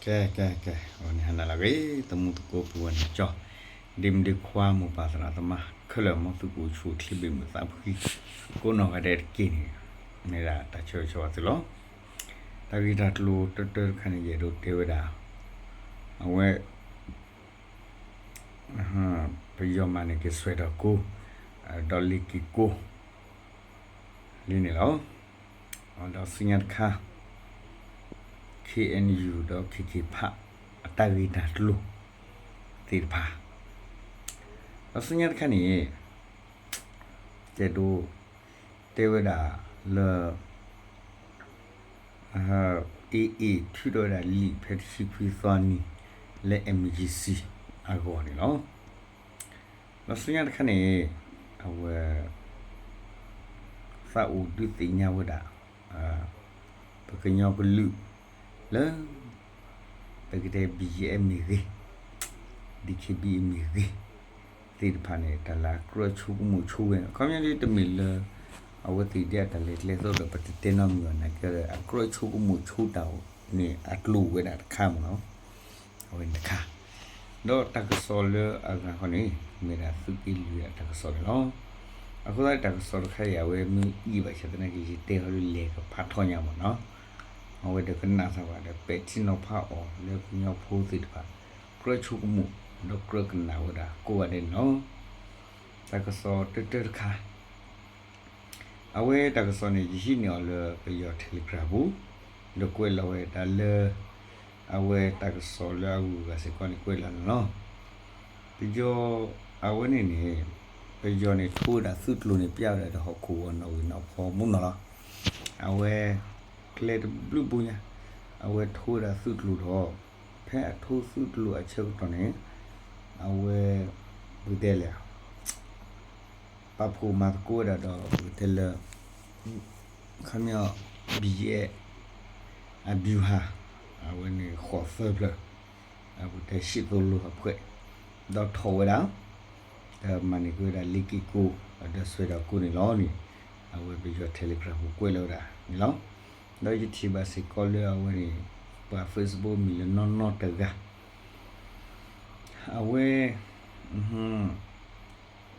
ကဲ ကဲ ကဲ အဝဲန့ၣ် ဟါနၤလၢအဂ့ၤ သမူသကိး ပုၢ်ဝဲၢ်နီၢ်ကၠီ ဒ့မုၣ်ဒ့ခွါ မိၢ်ပၢ်သရၣ်သမါခဲလၢာ် မ်သုကအိၣ်ဆူၣ်အိၣ်ချ့ ဘၣ်မုာ်သးဖှံ ကိးနီၢ်ဂၤဒဲးတက့ၢ်န့ၣ် မ့ၢ်ဒၣ်တၢ်ဆၢဂ့ၤဆၢဝါသုလီၤ. တၢ်ဂ့ၢ်တၢ်ကျိၤတၢတၢတခါန့ၣ် ယအဲၣ်ဒိးတဲဝဲဒၣ် အဝဲ ပယီၤမၤန့ၢ်က့ၤစွဲၣ်ဒီးကိ ဒီးလ့ၤက့ၤကိ လံန့ၣ်လီၤ. ဒီးဆူညါတခါ ခ့ၣ်အဲၣ်ယူၣ် ဒီး ခ့ၣ်ခ့ၣ်ဖး အတၢ်ဂ့ၢ်တၢ်ကျိၤသ့ၣ်တဖၣ် ဒီးဆူညါတခါန့ၣ် ယအဲၣ်ဒိးတဲဝဲဒၣ်လၢ AA ထုးထီၣ်ဝဲဒၣ်လံာ်ဖဲတဆံခွံသီနံၤ လၢ MGC အဂီၢ်န့ၣ်လီၤ. ဒီးဆူညါတခါန့ၣ် အဝဲ သးအိၣ်ဒုးသ့ၣ်ညါဝဲဒၣ် ပကညီကလုာ်လၢ ပကတဲ BGF မ့ၢ်ဂ့ၤ, DKBA မ့ၢ်ဂ့ၤ သ့ၣ်တဖၣ်န့ၣ် တၢ်လၢအကြၢးဆိကမိၣ်ဆိဝဲန့ၣ် ခီပညီဒ်တမ့ၢ်လၢ အဝဲသ့ၣ်ဒ်အတၢ်လဲၤကျဲသိးဒီး ပတတဲနီတမံၤဘၣ် နာ်က့ဒီး အကြၢးဆိကမိၣ်ဆိတၢ်န့ၣ် အကျိၤဝဲဒၣ်တခါမ့ၢ်နီၤ. အဝဲန့ၣ်တခါ ဒီးတၢ်ကစီၣ်လၢအဂၤဃီန့ၣ် မ့ၢ်ဒၣ်သုးက့လွံၢ်အတၢ်ကစီၣ်န့ၣ်လီၤ. အဃိသတးတၢ်ကစီၣ်တခါအံၤ အဝဲမ့ၢ်အံၤဘၣ်ဆၣ်သနာ်က့ ယတဲဟီဒ်လဲၣ်ကဖးထီညါမ့ၢ်နီၤ. အဝဲဒီးကနၣ်သးဘၣ်ဒီး ပဲာ်ထံနီၤဖးအီၤလၢကညီဖိသ့ၣ်တဖၣ် ကြၢးဆိကမိၣ် ဒီးကြၢးကနၣ်ဝဲဒၣ်ကိးဂၤဒဲးန့ၣ်လီၤ. တၢ်ကစီၣ်တၢတၢတခါ အဝဲတၢ်ကစီၣ်န့ၣ် ယဟံးန့ၢ်အီၤလၢပယီၤ Telegram ပူၤ ဒီးကွဲးလီၤဝဲဒၣ်လၢ အဝဲတၢ်ကစီၣ်လၢအဂုၤအဂၤစ့ၢ်ကီးန့ၣ် ကွဲးလီၤန့ၣ်လီၤ. ပယီၤ အဝဲန့ၣ်န့ၣ် ပယီၤန့ၣ် ထိဝဲဒၣ်သုးကျိၤန့ၣ် ပျဲဝဲဒၣ်ဒီးဟီၣ်ခိၣ်ဂီၤနီၣ်ဂံၢ်နီၣ်ဖီမူနီၤလီၤ. အဝဲ ကျဲတဘျုးဘိညါ အဝဲထိဝဲဒၣ်သုးကျိၤဒီး ဖဲအထိသုးကျိၤအဆၢကတီၢ်န့ၣ် အဝဲ ပကတဲလဲၣ် ပာ်ဖှိၣ်မၤသကိးဝဲဒၣ်ဒီး ပကတဲလၢ ခီပညီ BGF အဗျူဟာ အဝဲန့ၣ်ဃိးသၢဖျၢၣ် ပကတဲ ရှစ်သုံးလေး အဖွဲ့ ဒီးထီၣ်ဝဲဒၣ် ဒီးမၤန့ၢ်က့ၤဝဲဒၣ်လ့ၤက့ၤကိ ဒီးစွဲၣ်ဒီးကိန့ၣ်လီၤန့ၣ် အဝဲပယီၤ Telegram ပူၤကွဲးလီၤဝဲဒၣ်န့ၣ်လီၤ. ဒီးယထံၣ်ဘၣ်စ့ၢ်ကီးလၢအဝဲန့ၣ် ပှၤ Facebook မံၤလၢနီၢ်နီၢ်တဂၤ အဝဲ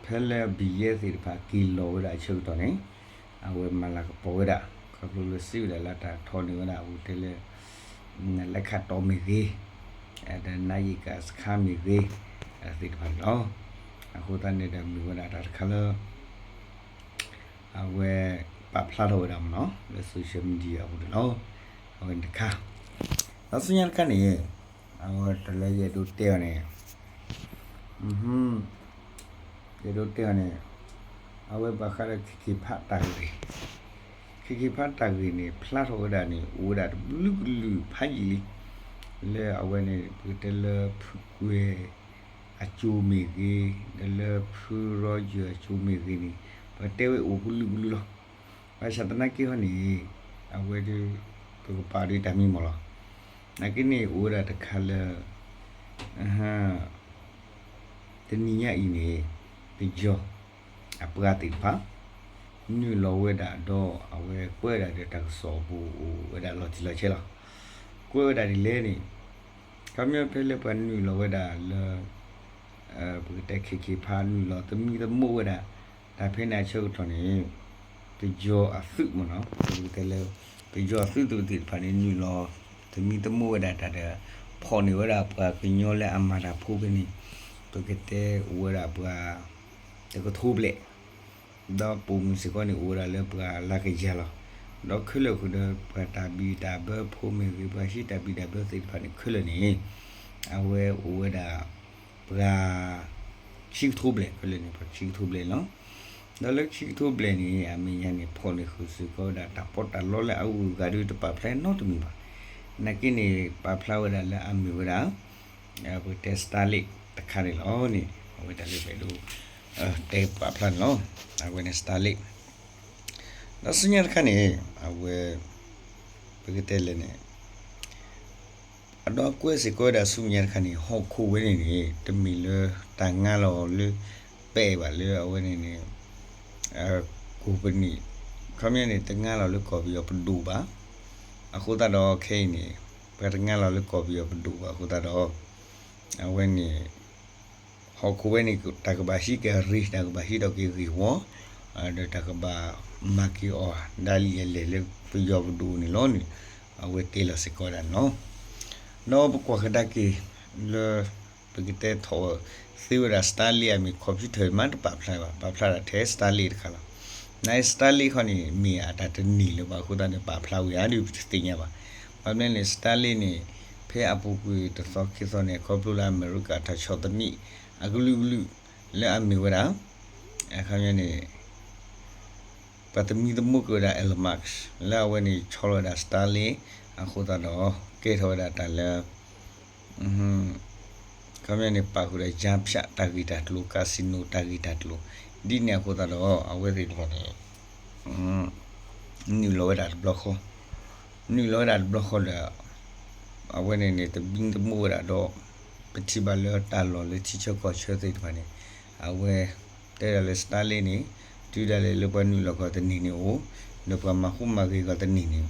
ဖဲလၢ BGF သ့ၣ်တဖၣ်က့ၤလီၤဝဲဒၣ်အဆၢကတီၢ်န့ၣ် အဝဲမၤလၤကပီၤဝဲဒၣ် ခီဖျိလၢစံးဝဲဒၣ်လၢတၢ်ထီၣ်န့ၢ်ဝဲဒၣ် ပကတဲလၢ လဲခၣ်တီမ့ၢ်ဂ့ၤ ဒီးနါယံၤကၤစခါမ့ၢ်ဂ့ၤ သ့ၣ်တဖၣ်န့ၣ်လီၤ. အဃိသတးန့ၣ်ဒီးမ့ၢ်ဝဲဒၣ်တၢ်တခါလၢ အဝဲပာ်ဖျါထီၣ်ဝဲဒၣ်မ့ၢ်နီၤ လၢ social media အပူၤန့ၣ်လီၤ. အဝဲန့ၣ်တခါ ဒီးဆူညါတခါန့ၣ် အဝဲတၢ်လၢယအဲၣ်ဒိးတဲအီၤန့ၣ် ယအဲၣ်ဒိးတဲအီၤန့ၣ် အဝဲဘၣ်ဃးဒီး ခ့ၣ်ခ့ၣ်ဖးတၢ်ဂ့ၢ် ခ့ၣ်ခ့ၣ်ဖးတၢ်ဂ့ၢ်န့ၣ် ဖျါထီၣ်ဝဲဒၣ်န့ၣ် အိၣ်ဝဲဒၣ်တဘျုးကလုာ်ဖးယံာ်လံ လၢအဝဲန့ၣ် ပကတဲလၢဖုကွဲၤအစိၤမ့ၢ်ဂ့ၤ ဒီးလၢဖုရီယၢၤအစိၤမ့ၢ်ဂ့ၤန့ၣ် ပတဲဝဲအိၣ်ကလုာ်ကလုာ်လီၤ. ဘၣ်ဆၣ်သနာ်က့ဟီန့ၣ် အဝဲဒၣ် ပကပာ်ဒ်တၢ်မံမီၢ်လီၤ. နာ်က့န့ၣ် အိၣ်ဝဲဒၣ်တခါလၢ တနံၤညါအံၤန့ၣ် ပယီၤအပှၤသ့ၣ်တဖၣ် နုာ်လီၤဝဲဒၣ်ဒီးအဝဲကွဲးဝဲဒၣ်ဒီးတၢ်ကစီၣ်အပူၤအိၣ်ဝဲဒၣ်လီၤတံၢ်လီၤဆဲးလီၤ. ကွဲးဝဲဒၣ်ဒ်လဲၣ်န့ၣ် ခီပညီဖဲလၢပှၤနုာ်လီၤဝဲဒၣ်လၢ ပကတဲခ့ၣ်ခ့ၣ်ဖးနုာ်လီၤသမံသမိးဝဲဒၣ် တၢ်ဖဲန့ၣ်အဆၢကတီၢ်န့ၣ် ပယီၤအသုးမ့ၢ်နီၤ ပကတဲလၢ ပယီၤအသုးသ့ၣ်တဖၣ်န့ၣ် နုာ်လီၤသမံသမိးဝဲဒၣ်တၢ်ဒီး ဖီၣ်န့ၢ်ဝဲဒၣ်ပှၤကညီလၢအမၤတၢ်ဖိဖဲန့ၣ် ပကတဲအိၣ်ဝဲဒၣ်ပှၤ တကထိဘျဲၣ် ဒီးပိာ်မုၣ်စ့ၢ်ကီးန့ၣ် အိၣ်ဝဲဒၣ်လၢပှၤလၢကယၤလီၤ. ဒီးခဲလၢာ်ဃုာ်ဒီး ပှၤတၢ်ဘံၣ်တၢ်ဘၢဖိမ့ၢ်ဂ့ၤ ပှၤဟံးတၢ်ဘံၣ်တၢ်ဘၢသ့ၣ်တဖၣ်န့ၣ် ခဲလၢာ်န့ၣ် အဝဲအိၣ်ဝဲဒၣ် ပှၤ ခံကထိဘျဲၣ် ခဲလၢာ်န့ၣ် ပှၤခံကထိဘျဲၣ်လီၤ. ဒီးလၢခံကထိဘျဲၣ်န့ၣ် အမဲာ်ညါန့ၣ် ဖီၣ်န့ၢ်ဃုာ်စ့ၢ်ကီးဝဲဒၣ် တၢ်ပီးတၢ်လီလၢအဂုၤအဂၤဒီး တပာ်ဖျါနီတမံၤဘၣ်. နာ်က့န့ၣ် ပာ်ဖျါဝဲဒၣ်လၢအမ့ၢ်ဝဲဒၣ် ပကတဲ Starlink တခါန့ၣ်လီၤန့ၣ် အဝဲတၢ်လၢပအဲၣ်ဒိး တဲပာ်ဖျါန့ၣ်လီၤ. အဝဲန့ၣ် Starlink ဒီးဆူညါတခါန့ၣ် အဝဲ ပကတဲလဲၣ်န့ၣ် အဒီးကွဲးစ့ၢ်ကီးဝဲဒၣ်ဆူညါတခါန့ၣ် ဟီၣ်ခိၣ်ဝဲန့ၣ်န့ၣ် တမ့ၢ်လၢတၢ်ငါလီၤလၢ ပဲာ်ဘၣ်လၢအဝဲန့ၣ်န့ၣ် ကိးပနံၣ် ခီပညီန့ၣ် တငါလီၤလၢကီၢ်ပယီၤပဒိၣ်ဘၣ်. အဃိသတးဒီးခဲအံၤန့ၣ် ပှၤတငါလီၤလၢကီၢ်ပယီၤပဒိၣ်ဘၣ်အဃိသတးဒီး အဝဲန့ၣ် ဟီၣ်ခိၣ်ဝဲန့ၣ် တၢ်ကဘၣ်ဟံးက့ၤအရ့ တၢ်ကဘၣ်ဟံးထီၣ်က့ၤဂ့ၢ်ဝီ ဒီးတၢ်ကဘၣ်မၤက့ၤအီၤ ဒၣ်လံအလဲၢ်လၢပယီၤပဒိၣ်န့ၣ်လီၤန့ၣ် အဝဲတဲလီၤစ့ၢ်ကီးဝဲဒၣ်န့ၣ်လီၤ. ဒီးပကွၢ်ကဒါက့ၤလၢ ပကတဲထီၣ် သ့ဝဲဒၣ် Starlink အမ့ၢ် computer မးတပာ်ဖျါဘၣ် ပာ်ဖျါဒၣ်ထဲ Starlink တခါလီၤ. နာ် Starlink ခီန့ၣ် မ့ၢ်အတၢ်တန့ၢ်လၢၤဘၣ်အဃိသတးန့ၣ် ပာ်ဖျါဝဲဧါဒုးပတသ့ၣ်ညါဘၣ်. ဘၣ်မနုၤလဲၣ်န့ၣ် Starlink န့ၣ် ဖဲအပူၤကွံာ်တသီခံသီန့ၣ် ခီဖျိလၢအမဲရကၤတၢ်ဆီၣ်သနံး အကလုာ်ကလုာ် လၢအမ့ၢ်ဝဲဒၣ် အခီပညီန့ၣ် ပှၤသမံသမိးက့ၤဝဲဒၣ် Elon Musk လၢအဝဲန့ၣ်ဆီလီၤဝဲဒၣ် Starlink အဃိသတးဒီး ကဲထီၣ်ဝဲဒၣ်တၢ်လၢ ခီပညီန့ၣ် ပာ်ဃုာ်ဒီး ကြားဖြတ် တၢ်ဂ့ၢ်တၢ်ကျိၤ casino တၢ်ဂ့ၢ်တၢ်ကျိၤ ဒ်န့ၣ်အဃိသတးဒီး အဝဲသ့ၣ်တဖၣ်န့ၣ် နုာ်လီၤဝဲဒၣ်တဘျီဃီ နုာ်လီၤဝဲဒၣ်တဘျီဃီဒီး အဝဲန့ၣ်န့ၣ် သမံသမိးဝဲဒၣ်ဒီး ပထံၣ်ဘၣ်လၢတၢ်လီၢ်လၢထံဆၢကီၢ်ဆၢသ့ၣ်တဖၣ်န့ၣ် အဝဲ တဲဒၣ်လၢ Starlink န့ၣ် တုၤဒၣ်လဲာ်လၢပှၤနုာ်လီၤကီၢ်တန့ၢ်န့ၣ်အိၣ် ဒီးပှၤမၤဃူမၤဂ့ၤကီၢ်တန့ၢ်န့ၣ်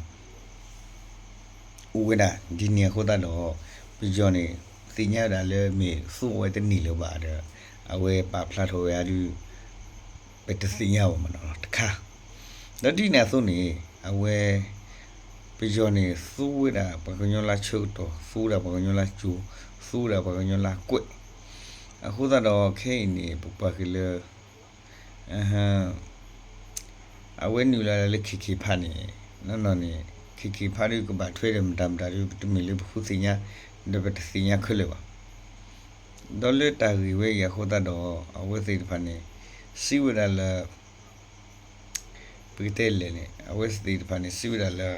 အိၣ်ဝဲဒၣ်ဒ်န့ၣ်အဃိသတးဒီး ပယီၤန့ၣ် သ့ၣ်ညါဝဲဒၣ်လၢမ့ၢ်သူဝဲတန့ၢ်လၢၤဘၣ်ဒီး အဝဲပာ်ဖျါထီၣ်ဝဲဒၣ်ဒုး ပတသ့ၣ်ညါဘၣ်မ့ၢ်နီၤတခါ ဒီးဒ်န့ၣ်အသိးန့ၣ် အဝဲ ပယီၤန့ၣ် သူဝဲဒၣ်ပှၤကညီလၢဆၢကတီၢ် သူဝဲဒၣ်ပှၤကညီလၢကၠိ သူဝဲဒၣ်ပှၤကညီလၢကွဲး အဃိသတးဒီးခဲအံၤန့ၣ် ပပှၤက့ၤလၢ အဝဲနုာ်လီၤလၢ KK Park န့ၣ် နီၢ်နီၢ်န့ၣ် KK Park ဒုးကဘၣ်ထွဲဒီးမတၤမတၤဒုး ပတမ့ၢ်လၢပဃုသ့ၣ်ညါ ဒီးပတသ့ၣ်ညါခဲလၢာ်ဘၣ်. ဒီးလၢတၢ်ဂ့ၢ်ဝဲအံၤအဃိသတးဒီး အဝဲသ့ၣ်တဖၣ်န့ၣ် စံးဝဲဒၣ်လၢ ပကတဲလဲၣ်န့ၣ် အဝဲသ့ၣ်တဖၣ်န့ၣ် စံးဝဲဒၣ်လၢ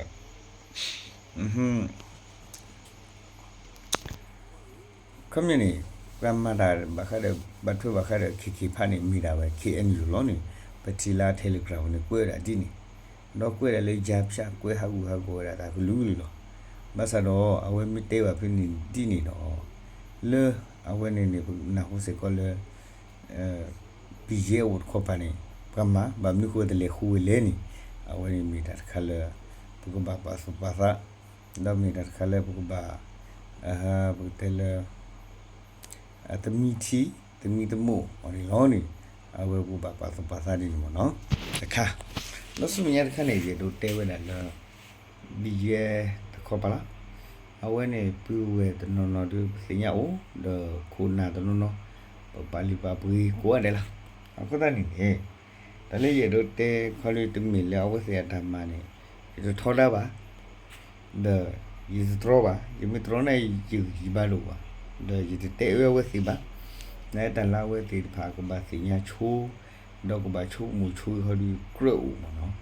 ခီပညီန့ၣ် ပှၤမၤတၢ်ဘၣ်ဃးဒီး ဘၣ်ထွဲဘၣ်ဃးဒီး KK Park န့ၣ် မ့ၢ်ဒၣ်ဝဲ KNU လီၤန့ၣ် ပထံၣ်လၢ Telegram န့ၣ် ကွဲးဝဲဒၣ်ဒ်န့ၣ် ဒီးကွဲးဒၣ်လၢ ကြားဖြတ် ကွဲးဟးဂူာ်ဟးဂီၤဝဲဒၣ်တၢ်ကလုာ်ကလုာ်လီၤ. ဘၣ်ဆၣ်ဒီး အဝဲမ့ၢ်တဲဘၣ်ဖဲန့ၣ်ဒ်န့ၣ်ဒီး လၢအဝဲန့ၣ်န့ၣ် ပနၢ်ဟူစ့ၢ်ကီးလၢ BGF အိၣ်တခီပၤန့ၣ် ပှၤမၤ ဘၣ်မနုၤဃိတလဲၤဃုဝဲလဲၣ်န့ၣ် အဝဲန့ၣ်မ့ၢ်တၢ်တခါလၢ ပကဘၣ်ပာ်သူၣ်ပာ်သး ဒီးမ့ၢ်တၢ်တခါလၢပကဘၣ် ပကတဲလၢ အသမံထံ သမံသမိးအီၤန့ၣ်လီၤန့ၣ် အဝဲပကဘၣ်ပာ်သူၣ်ပာ်သးဒ်န့ၣ်မ့ၢ်နီၤ တခါ လၢဆူမဲာ်ညါတခါန့ၣ် ယအဲၣ်ဒိးတဲဝဲဒၣ်လၢ BGF တခီပၤလီၤ. အဝဲန့ၣ် ပုၢ်ဝဲၢ်တနီၤနီၤဒုးပသ့ၣ်ညါအိၣ် ဒီးခိၣ်နၢ်တနီၤနီၤ ပပာ်လုၢ်ပာ်ပှ့ၤကိးဂၤဒဲးလီၤ. အဃိသတးန့ၣ်န့ၣ် တၢ်လၢယအဲၣ်ဒိးတဲခီလၢတမ့ၢ်လၢအဝဲသ့ၣ်အတၢ်မၤန့ၣ် ယတထီဒါဘၣ် ဒီးယတတြီဘၣ်, ယမ့ၢ်တြီန့ၣ် ယဂံၢ်ယဘါဒိၣ်ဘၣ်, ဒီးယတတဲအၢအဝဲသ့ၣ်ဘၣ်. နတၢ်လၢအဝဲသ့ၣ်တဖၣ်ကဘၣ်သ့ၣ်ညါဆိ, ဒီးကဘၣ်ဆိကမိၣ်ဆိဟီဒုးကြၢးအိၣ်မ့ၢ်နီၤ.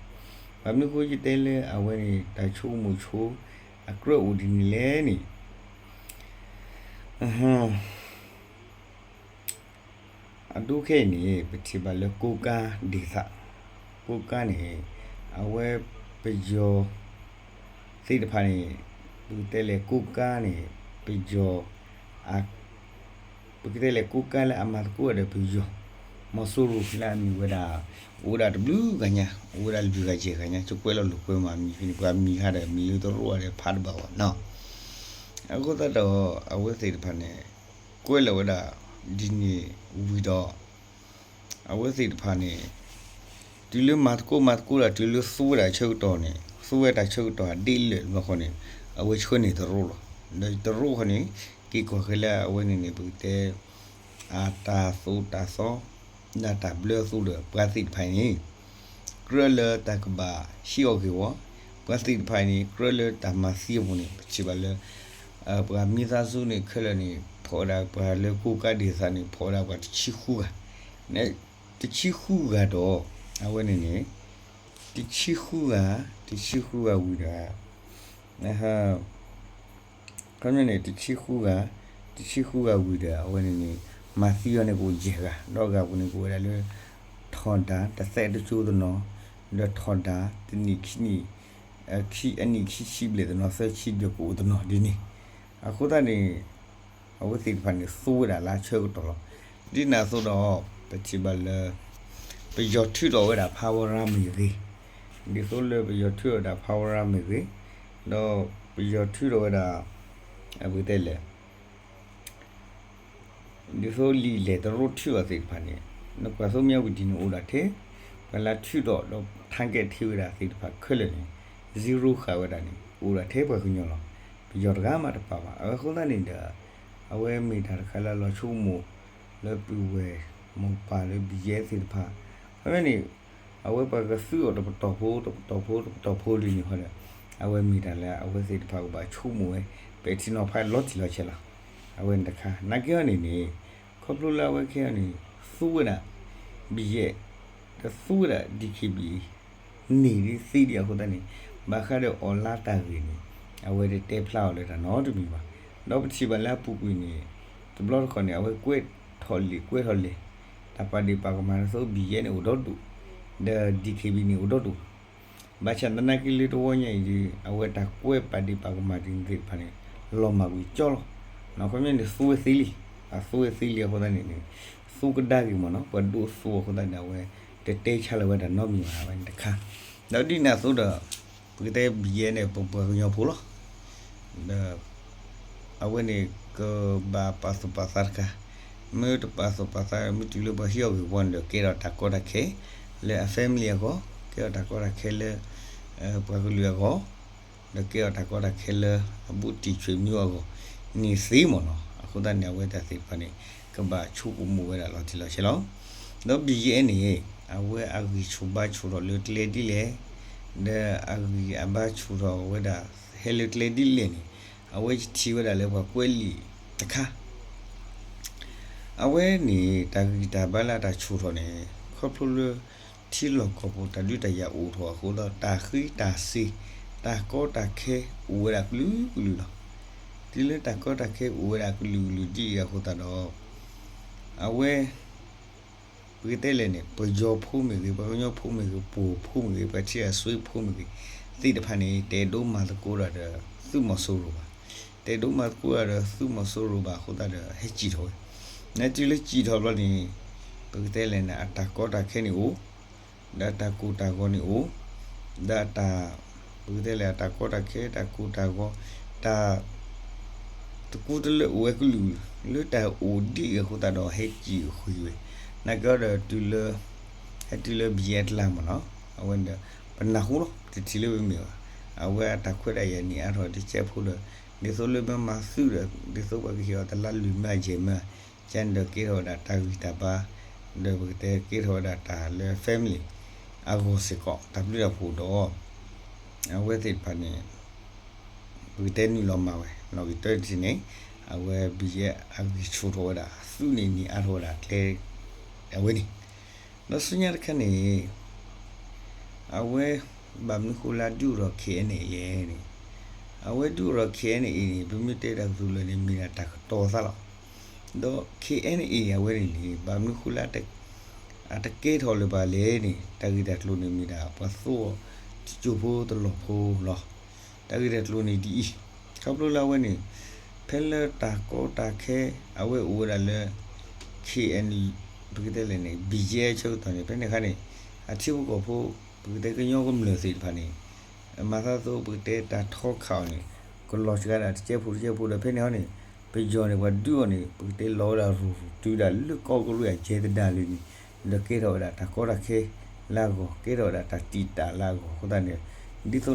ဘၣ်မနုၤဃိယတဲလၢအဝဲန့ၣ် တၢ်ဆိကမိၣ်ဆိ အကြၢးအိၣ်ဒ်န့ၣ်လဲၣ်န့ၣ် အဒိခဲအံၤန့ၣ် ပထံၣ်ဘၣ်လၢကိးကါဒ့ၣ်သး, ကိးကါန့ၣ် အဝဲပယီၤသ့ၣ်တဖၣ်န့ၣ် ပကတဲလဲၣ်ကိးကါန့ၣ် ပယီၤ ပကတဲလဲၣ်ကိးကါလၢအမၤသကိးဒီးပယီၤ မီၤစိရိၤလၢအမ့ၢ်ဝဲဒၣ် အိၣ်ဝဲဒၣ်တဘျုးဂၤညါ အိၣ်ဝဲဒၣ်လွံၢ်ဂၤယဲၢ်ဂၤညါ ကကွဲးလီၤလိာ်ကွဲမးမံၤဖဲန့ၣ် ပှၤမံၤဟါဒီးမံၤလၢတရိၣ်အါဒီးဖးတဘၣ်ဘၣ်နီၤ. အဃိသတးဒီး အဝဲသ့ၣ်တဖၣ်န့ၣ် ကွဲးလီၤဝဲဒၣ်ဒ်န့ၣ်ဝံၤဒီး အဝဲသ့ၣ်တဖၣ်န့ၣ် တုၤလၢမၤသကိးမၤသကိးဒီး တုၤလၢသူဝဲဒၣ်ဆၢကတီၢ်န့ၣ် သူဝဲတၢ်ဆၢကတီၢ်ဒ်လဲၣ်တဘျီဃီန့ၣ် အဝဲဆှၢန့ၢ်တရိၣ်လီၤ. ဒီးတရိၣ်ဃီန့ၣ် က့ၤကွၢ်ဃဲလၢအဝဲန့ၣ်န့ၣ် ပကတဲ အတၢ်သိၣ်တၢ်သီ လၢတၢ်ဘျၢအသိးဒီး ပှၤသ့ၣ်တဖၣ်န့ၣ် ကြၢးလၢတၢ်ကဘၣ်ဟံးအီၤဂ့ၢ်ဝီ, ပှၤသ့ၣ်တဖၣ်န့ၣ် ကြၢးလၢတၢ်မၤသံအပူၤန့ၣ် ပထံၣ်ဘၣ်လၢ ပှၤမံသးစူၤန့ၣ်ခဲလၢာ်န့ၣ် ဖီၣ်ဝဲဒၣ်ပှၤလၢကိးကါဒ့ၣ်သးန့ၣ် ဖီၣ်ဝဲဒၣ်ပှၤတဆံဃုဂၤ, တဆံဃုဂၤဒီး အဝဲန့ၣ်န့ၣ် တဆံဃုဂၤ, တဆံဃုဂၤဝံၤဒီး ခီပညီန့ၣ် တဆံဃုဂၤ, တဆံဃုဂၤဝံၤဒီး အဝဲန့ၣ်န့ၣ် မၤသံအီၤန့ၣ်ကအိၣ်ယဲၢ်ဂၤ, ဒီးအဂၤပူၤန့ၣ်ကအိၣ်ဝဲဒၣ်လၢ ထီၣ်ဒၣ်တသဲးတကၠိတနီၤ, ဒီးထီၣ်ဒၣ်တနံၣ်ခံနံၣ်, ခံအနံၣ်ခံဆံဘျဲၣ်တနီၤ, သၢဆံဘျဲၣ်ကအိၣ်တနီၤဒ်န့ၣ်, အဃိသတးန့ၣ် အဝဲသ့ၣ်တဖၣ်န့ၣ် သူဝဲဒၣ်လၢအဆၢကတီၢ်လီၤ. ဒ်န့ၣ်အသိးဒီး ပထံၣ်ဘၣ်လၢ ပယီၤထုးထီၣ်ဝဲဒၣ်ဖးဝရါမ့ၢ်ဂ့ၤ, ဒ်သိးလၢပယီၤထုးထီၣ်ဝဲဒၣ်ဖးဝရါမ့ၢ်ဂ့ၤ, ဒီးပယီၤထုးထီၣ်ဝဲဒၣ် အဝဲတဲလဲၣ် ဒ်သိးလံာ်လဲၢ်တရိထံၣ်အီၤသ့ၣ်တဖၣ်န့ၣ် နကွၢ်သိးမၠၣ်ဝတံၤန့ၣ်အိၣ်ဒၣ်ထဲ, ပှၤလၢထုးထီၣ်ဒီး target ထ့ဝဲဒၣ်သ့ၣ်တဖၣ်ခဲလၢာ်န့ၣ် zero ဃာ်ဝဲဒၣ်န့ၣ် အိၣ်ဒၣ်ထဲပှၤကညီလီၤ. ပယီၤတဂၤမးတပာ်ဘၣ်. အဝဲအဃိသတးန့ၣ်ဒီး အဝဲမ့ၢ်တၢ်တခါလၢအလီၤဆိကမိၣ် လၢပုၢ်ဝဲၢ်မိၢ်ပၢ်လၢ ဘံၣ်ယဲၢ် သ့ၣ်တဖၣ်, ခီဖျိန့ၣ် အဝဲပှၤကသုးအီၤတပတီၢ်ဖိ တပတီၢ်ဖိ တပတီၢ်ဖိလံန့ၣ်ဃီဒီး အဝဲမ့ၢ်တၢ်လၢအဝဲသ့ၣ်တဖၣ်ကဘၣ်ဆိကမိၣ်ဝဲ ပဲာ်ထံနီၤဖးလီၤတံၢ်လီၤဆဲးလီၤ. အဝဲန့ၣ်တခါ နာ်က့အီၤန့ၣ်န့ၣ် ခီဖျိလၢအဝဲခဲအံၤန့ၣ် သူဝဲဒၣ် ဘံၣ်ယဲၢ် ဒီးသူဝဲဒၣ် DKBA န့ၢ်ဒ်သ့ဒံးအဃိသတးန့ၣ် ဘၣ်ဃးဒီးအီၣ်လါတၢ်ဂ့ၢ်န့ၣ် အဝဲတတဲဖျါအီၤလၢတၢ်နီတမံၤဘၣ်. ဒီးပထံၣ်ဘၣ်လၢအပူၤကွံာ်န့ၣ် တဘျီတခီၣ်န့ၣ် အဝဲကွဲးထီၣ်လံာ်ကွဲးထီၣ်လဲၢ် တၢ်ပာ်ဒ့ၣ်ပာ်ကမၣ်ဒ်သိး ဘံၣ်ယဲၢ် န့ၣ်အိၣ်ဒီဒူၣ် ဒီး DKBA န့ၣ်အိၣ်ဒီဒူၣ် ဘၣ်ဆၣ်သနာ်က့လၢတဝီညါအံၤဒီး အဝဲတၢ်ကွဲးပာ်ဒ့ၣ်ပာ်ကမၣ်ဒ်န့ၣ်သ့ၣ်တဖၣ်န့ၣ် လီၤမၢ်ကွံာ်ကၠီလီၤ. ခီဖျိန့ၣ်သူဝဲသ့လံ, အသူဝဲသ့လံအဃိသတးန့ၣ်န့ၣ် သူကဒါက့ၤမ့ၢ်နီၤ ပှၤဒိသူအဃိသတးန့ၣ် အဝဲတတဲဆါလၢၤဝဲတၢ်နီတမံၤဘၣ် အဝဲန့ၣ်တခါ. ဒီးဒ်န့ၣ်အသိးဒီး ပကတဲဘံၣ်ယဲၢ် န့ၣ် ပပှၤကညီဖိလီၤ. ဒီး အဝဲန့ၣ်ကဘၣ်ပာ်သူၣ်ပာ်သးတခါ, မ့ၢ်တပာ်သူၣ်ပာ်သးမ့ၢ်တုၤလၢပှၤဟံးအီၣ်ဂ့ၢ်ဝီန့ၣ်ဒီး ကဲထီၣ်တၢ်ကီတၢ်ခဲ လၢအ family အဂီၢ်, ကဲထီၣ်တၢ်ကီတၢ်ခဲလၢ ပှၤကလုာ်အဂီၢ်, ဒီးကဲထီၣ်တၢ်ကီတၢ်ခဲလၢအဘူးတံၢ်ဆွေမျိုးအဂီၢ်န့ၣ်သ့မ့ၢ်နီၤ. အဃိသတးန့ၣ် အဝဲတၢ်သ့ၣ်တဖၣ်န့ၣ် ကဘၣ်ဆိကမိၣ်ဝဲဒၣ်လီၤတံၢ်လီၤဆဲးလီၤ. ဒီးဘံၣ်ယဲၢ် န့ၣ် အဝဲအဂံၢ်ဆူၣ်ဘါဆူၣ်ထီၣ်လၢကျဲဒ်လဲၣ်, ဒီးအဂံၢ်အဘါဆူၣ်ထီၣ်ဝဲဒၣ် ဟဲလၢကျဲဒ်လဲၣ်န့ၣ် အဝဲယထံၣ်ဝဲဒၣ်လၢပှၤကွဲးလံာ်တခါ အဝဲန့ၣ် တၢ်ဂံၢ်တၢ်ဘါလၢအတၢ်ဆူၣ်ထီၣ်န့ၣ် ခီဖျိလၢ ထံလီၢ်ကီၢ်ပူၤတၢ်ဒုးတၢ်ယၤအိၣ်ထီၣ်အဃိဒီး တၢ်ဃံတၢ်စ့ၤ တၢ်ကီတၢ်ခဲအိၣ်ဝဲဒၣ်ကလုာ်ကလုာ်လီၤ. တုၤလၢတၢ်ကီတၢ်ခဲအိၣ်ဝဲဒၣ်ကလုာ်ကလုာ်ဒ်အံၤအဃိသတးဒီး အဝဲ ပကတဲလဲၣ်န့ၣ် ပယီၤဖိမ့ၢ်ဂ့ၤ ပှၤကညီဖိမ့ၢ်ဂ့ၤ ပှိၢ်ဖိမ့ၢ်ဂ့ၤ ပှၤထံဂၤစွ့ဖိမ့ၢ်ဂ့ၤ သ့ၣ်တဖၣ်န့ၣ် တအဲၣ်ဒိးမၤသကိးတၢ်ဒီး သုးမီၤစိရိၤဘၣ်. တအဲၣ်ဒိးမၤသကိးတၢ်ဒီး သုးမီၤစိရိၤဘၣ်အဃိသတးဒီး ဟဲစံၣ်ထီၣ်ဝဲ. နတုၤလၢစံၣ်ထီၣ်ဘျီန့ၣ် ပကတဲလဲၣ်န့ၣ် အတၢ်ကီတၢ်ခဲန့ၣ်အိၣ် ဒီးတၢ်ကိၢ်တၢ်ဂီၤန့ၣ်အိၣ်, ဒီးတၢ် ပကတဲလဲၣ် အတၢ်ကီတၢ်ခဲ တၢ်ကိၢ်တၢ်ဂီၤ တၢ် တကူတလၢအိၣ်ဝဲကလုာ် လၢတၢ်အိၣ်ဒ်အံၤအဃိသတးဒီး ဟဲစံၣ်ဃုာ်ဝဲ. နာ်က့ဒီးတုၤလၢ ဟဲတုၤလၢဘံၣ်ယဲၢ်တလၢ်မ့ၢ်နီၤ အဝဲန့ၣ်ဒီး ပနၢ်ဟူလီၤ ပတထံၣ်လၢပမ့ၢ်ဘၣ်. အဝဲအတၢ်ခွဲးတၢ်ယာ်န့ၢ်အါထီၣ်တကဲးဖိဒီး ဒ်သိးလၢမ့ၢ်မၤသုးဒီး ဒ်သိးပှၤကဟ့ၣ်အီၤတလါလွံၢ်မၢအယဲၢ်မၢ ကန့ၣ်ဒီးကဲထီၣ်ဝဲဒၣ်တၢ်ဂံၢ်တၢ်ဘါ ဒီးပကတဲကဲထီၣ်ဝဲဒၣ်တၢ်လၢ family အဂီၢ်စ့ၢ်ကီး တၢ်ဘျုးတၢ်ဖှိၣ်ဒီး အဝဲသ့ၣ်တဖၣ်န့ၣ် ပကတဲနုာ်လီၤမၤဝဲ နီၣ်ဂံၢ်တၢတထံၣ်န့ၣ် အဝဲဘံၣ်ယဲၢ်အဂံၢ်ဆူၣ်ထီၣ်ဝဲဒၣ် သုးန့ၣ်န့ၢ်အါထီၣ်ဝဲဒၣ်ကျဲ အဝဲန့ၣ် ဒီးဆူညါတခါန့ၣ် အဝဲ ဘၣ်မနုၤဃိလၢဒုးအိၣ်ထီၣ် K N A လဲၣ်န့ၣ်, အဝဲဒုးအိၣ်ထီၣ် K N A န့ၣ် ပမ့ၢ်တဲတၢ်ကတိၤလၢာ်န့ၣ် မ့ၢ်ဒၣ်တၢ်ကတီၤသးလီၤ. ဒီး K N A အဝဲန့ၣ်န့ၣ် ဘၣ်မနုၤဃိလၢ အတကဲထီၣ်လၢၤဘၣ်လဲၣ်န့ၣ် တၢ်ဂ့ၢ်တၢ်ကျိၤန့ၣ်မ့ၢ်ဒၣ် ပှၤသိအီၤတစိၢ်ဖိတလီၢ်ဖိလီၤ. တၢ်ဂ့ၢ်တၢ်ကျိၤန့ၣ်ဒ်အံၤ, ခီဖျိလၢအဝဲန့ၣ် ဖဲလၢတၢ်ကီတၢ်ခဲ အဝဲအိၣ်ဝဲဒၣ်လၢ K N ပကတဲလဲၣ်န့ၣ် ဘံၣ်ယဲၢ်ဆၢကတီၢ်န့ၣ် ဖဲန့ၣ်အခါန့ၣ် အထံဖိကီၢ်ဖိ ပကတဲကညီကမျၢၢ်သ့ၣ်တဖၣ်န့ၣ် မၤသးသိးပကတဲတၢ်ထီခးအီၤန့ၣ် ကလီၤစှၤဒၣ်တကဲးဖိတကဲးဖိဒီး ဖဲန့ၣ်ဟီန့ၣ် ပယီၤန့ၣ် ပှၤဒုးအီၤန့ၣ် ပကတဲလီၤဝဲဒၣ်ရူၤရူၤ တုၤဒၣ်လၢကီၢ်ကရံၣ်အကဲသဒၣ်လံန့ၣ် ဒီးကဲထီၣ်ဝဲဒၣ်တၢ်ကီတၢ်ခဲလၢအဂီၢ် ကဲထီၣ်ဝဲဒၣ်တၢ်တံာ်တာ်လၢအဂီၢ်အဃိသတးန့ၣ် ဒ်သိးလၢအဂံၢ်ကဆူၣ်ထီၣ်အဂီၢ် ဒီး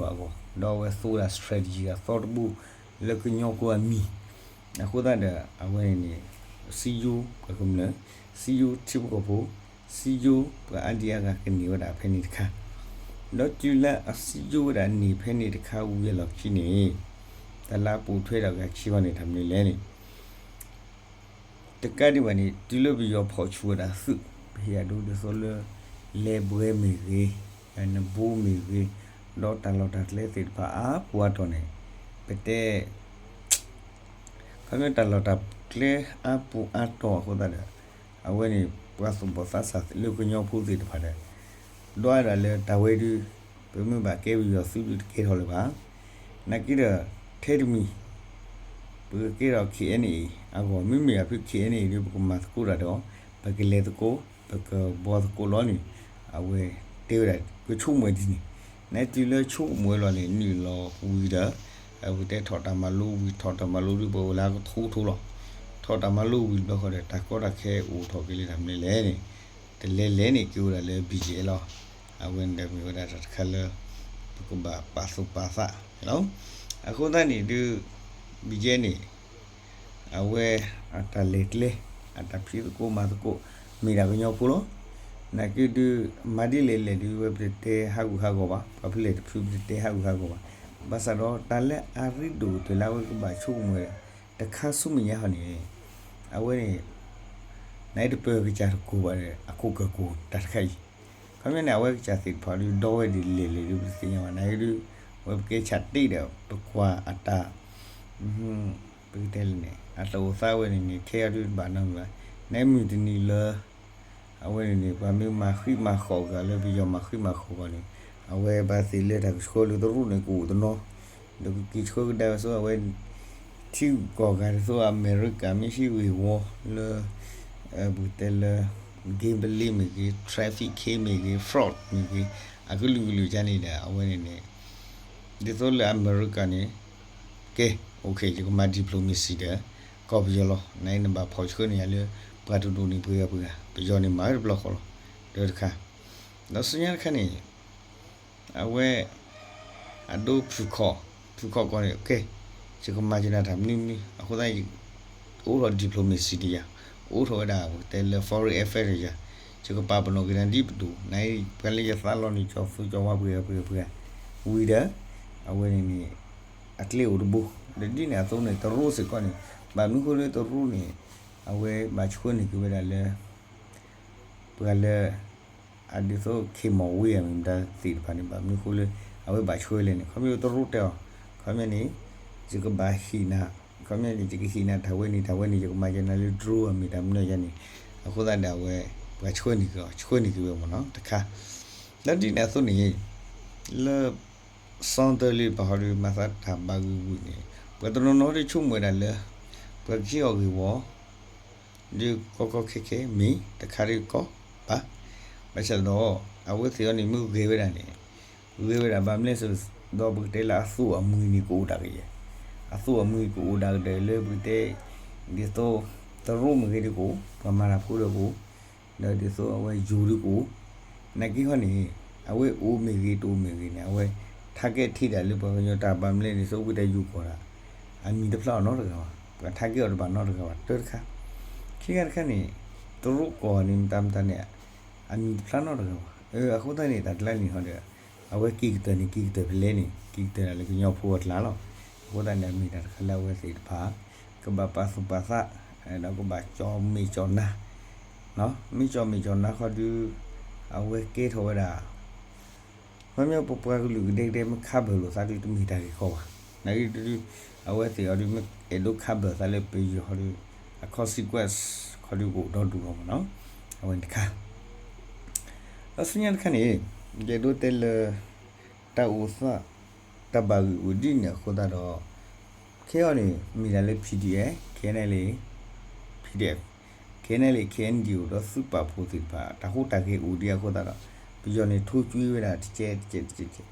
အဝဲသူဝဲဒၣ် strategy အသီတဘိ လၢကညီဖိအမံၤ အဃိသတးဒီး အဝဲန့ၣ်န့ၣ် စံယိပှၤကမျၢၢ်, စံယိထံဖိကီၢ်ဖိ, စံယိပှၤအါဒံအါဂၤကန့ၢ်ဝဲဒၣ်ဖဲန့ၣ်တခါ, ဒီးတုၤလၢအစံယိဝဲဒၣ်န့ၢ်ဖဲန့ၣ်တခါဝံၤအလီၢ်ခံန့ၣ် တၢ်လၢအပိာ်ထွဲဒီးဂၤခံဂီၢ်န့ၣ် တၢ်မနုၤလဲၣ်န့ၣ် တကးဒံးဘၣ်န့ၣ် တုၤလၢပယီၤဖီၣ်ဆူၣ်ဝဲဒၣ်သုး ပဟ့ၣ်အဒိဒ်သိးလၢ လဲၤဘှဲမ့ၢ်ဂ့ၤ, နဘိမ့ၢ်ဂ့ၤ, ဒီးတၢ်လီၢ်တၢ်ကျဲသ့ၣ်တဖၣ်အါပူၤအါတီၢ်န့ၣ် ပတဲ ခီဖျိတၢ်လီၢ်တၢ်ကျဲအါပူၤအါတီၢ်အဃိသတးဒီး အဝဲန့ၣ် ပှၤသူၣ်ဘီၣ်သးစၢ်လၢကညီဖိသ့ၣ်တဖၣ်ဒီး ဒွးဒၣ်လၢတၢ်ဝဲဒုး ပမ့ၢ်ဘၣ်ကဲပယီၤသုးဒုးတကဲထီၣ်လၢၤဘၣ်. နာ်က့ဒီး ထဲတမံၤ ပကကဲထီၣ် K N A အဂီၢ် မ့မ့ၢ်အဖု K N A ဒုး ပကမၤသကိးတၢ်ဒီး ပကလဲၤသကိး ပကဘှီသကိးလီၤန့ၣ် အဝဲတဲဝဲဒၣ် ပဆိကမိၣ်ဝဲဒ်န့ၣ် နတုၤလၢဆိကမိၣ်ဝဲလီၤန့ၣ် နုာ်လီၤဝံၤဒီး ပကတဲထီၣ်တၢ်မၤလိဝံၤ ထီၣ်တၢ်မၤလိဒုး ပအိၣ်လၢကထိကထိလီၤ. ထီၣ်တၢ်မၤလိဝံၤတဘျီဃီဒီး တၢ်ကီတၢ်ခဲအိၣ်ထီၣ်က့ၤလၢတၢ်မနုၤလဲၣ်န့ၣ်, တလဲၤလဲၤန့ၣ် က့ၤအိၣ်ဒၣ်လၢ BGF လီၤ. အဝဲန့ၣ်ဒီးမ့ၢ်ဝဲဒၣ်တၢ်တခါလၢ ပကဘၣ်ပာ်သူၣ်ပာ်သးလီၤ. အဃိသတးန့ၣ်ဒုး BGF န့ၣ် အဝဲအတၢ်လဲၤကျဲ အတၢ်ဖံးသကိးမၤသကိး မ့ၢ်ဒၣ်ကညီဖိလီၤ. နာ်က့ဒုး မၤဒ်လဲၣ်လဲၣ်ဒုး ဝဲပတတဲဟးဂူာ်ဟးဂီၤဘၣ်, ပှၤဖဲလဲၣ်တဖုပတတဲဟးဂူာ်ဟးဂီၤဘၣ်. ဘၣ်ဆၣ်ဒီးတၢ်လၢအရ့ဒိၣ်ကတၢၢ်လၢအဝဲကဘၣ်ဆိကမိၣ်ဝဲဒၣ် တခါဆူမဲာ်ညါဟီန့ၣ် အဝဲန့ၣ် နအံၤတပၢၤကစၢ်တကိးဘၣ်ဒီး အခိၣ်ကၢၢ်ကိၢ်တၢ်တခါအံၤ, ခီပညီန့ၣ် အဝဲကစၢ်သ့ၣ်တဖၣ်ဒုး ဒီဝဲဒ်လဲၣ်လဲၣ်ဒုး ပတသ့ၣ်ညါဘၣ်. နာ်က့ဒုး အဝဲပကဲဆၢတ့ၢ်ဒီး ပကွၢ်အတၢ် ပကတဲလဲၣ်န့ၣ် အတၢ်အိၣ်သးဝဲန့ၣ်န့ၣ် ခဲအံၤဒုးတဘၣ်နီတမံၤဘၣ်. နမုၢ်တနံၤလၢ အဝဲန့ၣ်န့ၣ် ပှၤမ့ၢ်မၤဃံးမၤဃီၤဂၤလၢပယီၤမၤဃံးမၤဃီၤဂၤန့ၣ် အဝဲဘၣ်သ့ၣ်လၢတၢ်ကဆှၢလၢတရူးန့ၣ် ကအိၣ်တနီၤ, ဒီးကက့ၤဆှၢကဒါဝဲဆိ အဝဲ ထံဂုၤကီၢ်ဂၤဒ်သိးအမဲရကၤမ့ၢ်ဟံးဂ့ၢ်ဝီလၢ ပကတဲလၢ gambling မ့ၢ်ဂ့ၤ, trafficking မ့ၢ်ဂ့ၤ, fraud မ့ၢ်ဂ့ၤ, အကလုာ်ကလုာ်ဒ်န့ၣ်ဒီး အဝဲန့ၣ်န့ၣ် ဒ်သိးလၢအမဲရကၤန့ၣ် ကဲ okay ယကမၤ diplomacy ဒီး ကီၢ်ပယီၤလီၤ. နအံၤနဘၣ်ဖီၣ်ဆှၢန့ၢ်ယၤလၢ ပှၤတဒူၣ်န့ၣ်ပှဲၤဂၤပှဲၤဂၤ, ပယီၤန့ၣ်မၤဝဲတဘျီဃီလီၤ. ဒီးတခါ ဒီးဆူညါတခါန့ၣ် အဝဲ အဒိဖုၣ်ခီၣ် ဖုၣ်ခီၣ်ကီၢ်န့ၣ် ကဲ ယကမၤယနၤတၢ်မနုၤမနုၤ အဃိသတး အိးထီၣ် diplomacy ဒီးယၤ, အိးထီၣ်ဝဲဒၣ် ပကတဲလၢ foreign affairs ဒီးယၤ, ယကပာ်ပနီၣ်က့ၤနၤဒ်ပဒိၣ်, နအံၤပှၤလၢယသးလီၤန့ၣ် ကၠီသူကၠီဝါပှဲၤဂၤပှဲၤဂၤပှဲၤဂၤ, ဝံၤဒီး အဝဲန့ၣ်န့ၣ် အကျဲအိၣ်တဘိ, ဒီးဒ်န့ၣ်အသိးန့ၣ် တရူးစ့ၢ်ကီးန့ၣ် ဘၣ်မနုၤဃိလၢတရူးန့ၣ် အဝဲဘၣ်ဆှၢန့ၢ်က့ၤဝဲဒၣ်လၢ ပှၤလၢ အဒ်သိး ခ့ၢ်မီၣ်ဝ့ၢ် အမံၤမတၤသ့ၣ်တဖၣ်န့ၣ် ဘၣ်မနုၤဃိလၢ အဝဲဘၣ်ဆှၢလဲၣ်န့ၣ် ခီဖျိတရူးတဲအီၤ, ခီဖျိန့ၣ် ယကဘၣ်ဟ့ၣ်နၤ, ခီဖျိန့ၣ် ယကဟ့ၣ်နၤတၢ်ဝဲန့ၣ် တၢ်ဝဲန့ၣ် ယကမၤယနၤလၢ drone အမ့ၢ်တၢ်မနုၤယါန့ၣ်, အဃိသတးဒီးအဝဲ ပှၤဆှၢန့ၢ်က့ၤအီၤ ဆှၢန့ၢ်က့ၤဝဲမ့ၢ်နီၤ တခါ, လၢဒ်န့ၣ်အသိးန့ၣ် လၢ စီၤတၢ်လံၣ်တဖၣ်ဟီဒီး မၤသးတၢ်ဘၣ်ဂ့ၢ်ဝံၤန့ၣ် ပှၤတနီၤနီၤဒီးဆိကမိၣ်ဝဲဒၣ်လၢ ပှၤကဟ့ၣ်အီၤဂ့ၢ်ဝီ ဒီးကီကီခဲခဲမ့ၢ်တခါဒီးကီဘၣ်, ဘၣ်ဆၣ်ဒီး အဝဲသ့ၣ်အီၤန့ၣ် မ့ၢ်ဂဲၤဝဲဒၣ်န့ၣ် ဂဲၤဝဲဒၣ်ဘၣ်မနုၤလဲၣ်ဒီး ပကတဲလၢအသူၣ်အမှံၤန့ၣ်ကအိၣ်ဒၣ်ကယဲၢ်, အသူၣ်အမှံၤကအိၣ်ဒၣ်ကဒဲးလၢပကတဲ ဒ်သိး တရူးမ့ၢ်ဂ့ၤဒီးကအိၣ်, ပှၤမၤတၢ်ဖိဒီးကအိၣ် ဒီးဒ်သိးအဝဲယိၤဒုးကအိၣ်, နာ်က့ဟီန့ၣ် အဝဲအိၣ်မ့ၢ်ဂ့ၤတအိၣ်မ့ၢ်ဂ့ၤန့ၣ် အဝဲ target ထံဒၣ်လၢပှၤကညီတၢ်ဘၣ်မနုၤလဲၣ်န့ၣ် သိးဝံတၢ်ယိၤကီၢ်ဒၣ် အမံၤတဖျါအီၤနီတဂၤဘၣ်, ပှၤ target အီၤတဘၣ်နီတဂၤဘၣ် တၢတခါ, ခံခါတခါန့ၣ် တရူးကီၢ်န့ၣ် မတၤမတၤန့ၣ် အမံၤတဖျါနီတဂၤဘၣ်, အဃိသတးန့ၣ် တၢ်ကျါန့ၣ်ဟီဒီး အဝဲက့ၤကတၢၢ်န့ၣ် က့ၤကတၢၢ်ဖဲလဲၣ်န့ၣ် က့ၤကတၢၢ်ဒၣ်လၢကညီဖိအကျါလီၤ. အဃိသတးန့ၣ် မ့ၢ်တၢ်တခါလၢအဝဲသ့ၣ်တဖၣ် ကဘၣ်ပာ်သူၣ်ပာ်သး ဒီးကဘၣ်ကၠီၣ်မဲာ်ကၠီၣ်နါ, မ့ၢ်ကၠီၣ်မဲာ်ကၠီၣ်နါဃီဒီး အဝဲကဲထီၣ်ဝဲဒၣ် ခီပညီပပှၤကလုာ်ကဒဲကဒဲမ့ၢ်ခးဘၢၣ်လိာ်သးဒီးတမ့ၢ်တၢ်ဂ့ၢ်ကီဘၣ်, နာ်က့ဒုး အဝဲသ့ၣ်အီၤဒီးမ့ၢ်အဲၣ်ဒိးခးဘၢၣ်သးလၢပယီၤဟီဒီး အ consequence ခီဒီးကအိၣ်ဒီဒူၣ်လီၤမ့ၢ်နီၤ, အဝဲန့ၣ်တခါ ဒီးဆူညါတခါန့ၣ် ယအဲၣ်ဒိးတဲလၢ တၢ်အိၣ်သး တၢ်ဘၣ်ဂ့ၢ်အိၣ်ဒ်န့ၣ်အဃိသတးဒီး ခဲအံၤန့ၣ် မ့ၢ်ဒၣ်လၢ PDF, KNLA, PDF, KNLA, KNDO ဒီးသုးပာ်ဖှိၣ်သ့ၣ်တဖၣ် တၢ်ဟူးတၢ်ဂဲၤအိၣ်ဒံးအဃိသတးဒီး ပယီၤန့ၣ်ထိၣ်ကွံာ်ဝဲဒၣ်တကဲးတကဲးတကဲးတကဲး,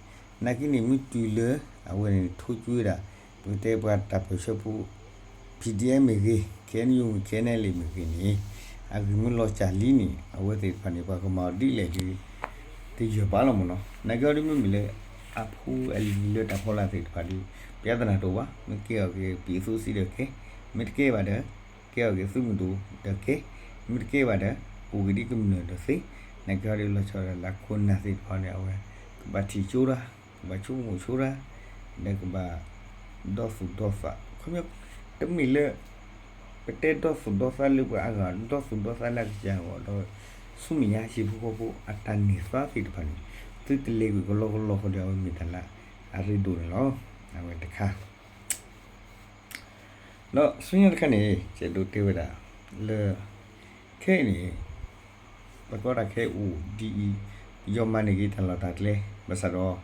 နာ်က့န့ၣ် မ့ၢ်တုၤလၢ အဝဲန့ၣ်ထိၣ်ကွံာ်ဝဲဒၣ် ပကတဲပှၤတၢ်ပၢၢ်ဆၢဖိ PDF မ့ၢ်ဂ့ၤ, KNU မ့ၢ် KNLA မ့ၢ်ဂ့ၤန့ၣ် အဂ့ၢ်မ့ၢ်လီၤစၢ်လံန့ၣ် အဝဲသ့ၣ်တဖၣ်န့ၣ် ပှၤကမၤအီၤဒ်လဲၣ်ဒီး တယၢၢ်ပာ်လီၤမ့ၢ်နီၤ, နာ်က့အီၤဒုးမ့မ့ၢ်လၢ အဖိအလံၤလၢတၢ်ဖီလာ်သ့ၣ်တဖၣ်ဒီး ပယသနာ်တအိၣ်ဘၣ်, မ့ၢ်ကဲအီၤက့ၤပံးသူစံဒီးကဲ, မ့ၢ်တကဲဘၣ်ဒီး ကဲအီၤက့ၤသုးမုၢ်ဒိၣ်ဒီးကဲ, မ့ၢ်တကဲဘၣ်ဒီး အိၣ်က့ၤဒ်ကမျၢၢ်ဒီးသ့, နာ်က့အီၤဒုးလီၤဆီဒၣ်လၢအခိၣ်နၢ်သ့ၣ်တဖၣ်န့ၣ် အဝဲ ကဘၣ်ထံၣ်ကၠိတၢ်, ကဘၣ်ဆိကမိၣ်ဆိတၢ်, ဒီးကဘၣ် ဒီသူၣ်ဒီသး, ခီပညီ တမ့ၢ်လၢ ပတဲဒီသူၣ်ဒီသးလၢပှၤအါဂၤ, ဒီသူၣ်ဒီသးလၢအကစၢ်အဂီၢ်, ဒီးဆူမဲာ်ညါဟံၣ်ဖိဃီဖိအတၢ်န့ၢ်သါသ့ၣ်တဖၣ်န့ၣ် သုတလဲၤကွံာ်ကလီကလီဃီဒီး အဝဲမ့ၢ်တၢ်လၢအရ့ဒိၣ်န့ၣ်လီၤ. အဝဲတခါ ဒီးဆူညါတခါန့ၣ် ယအဲၣ်ဒိးတဲဝဲဒၣ်လၢ ခဲအံၤန့ၣ် တၢ်ကီတၢ်ခဲအိၣ်ဒ်အံၤ, ပယီၤမၤန့ၢ်က့ၤတၢ်လီၢ်တၢ်ကျဲ, ဘၣ်ဆၣ်ဒီး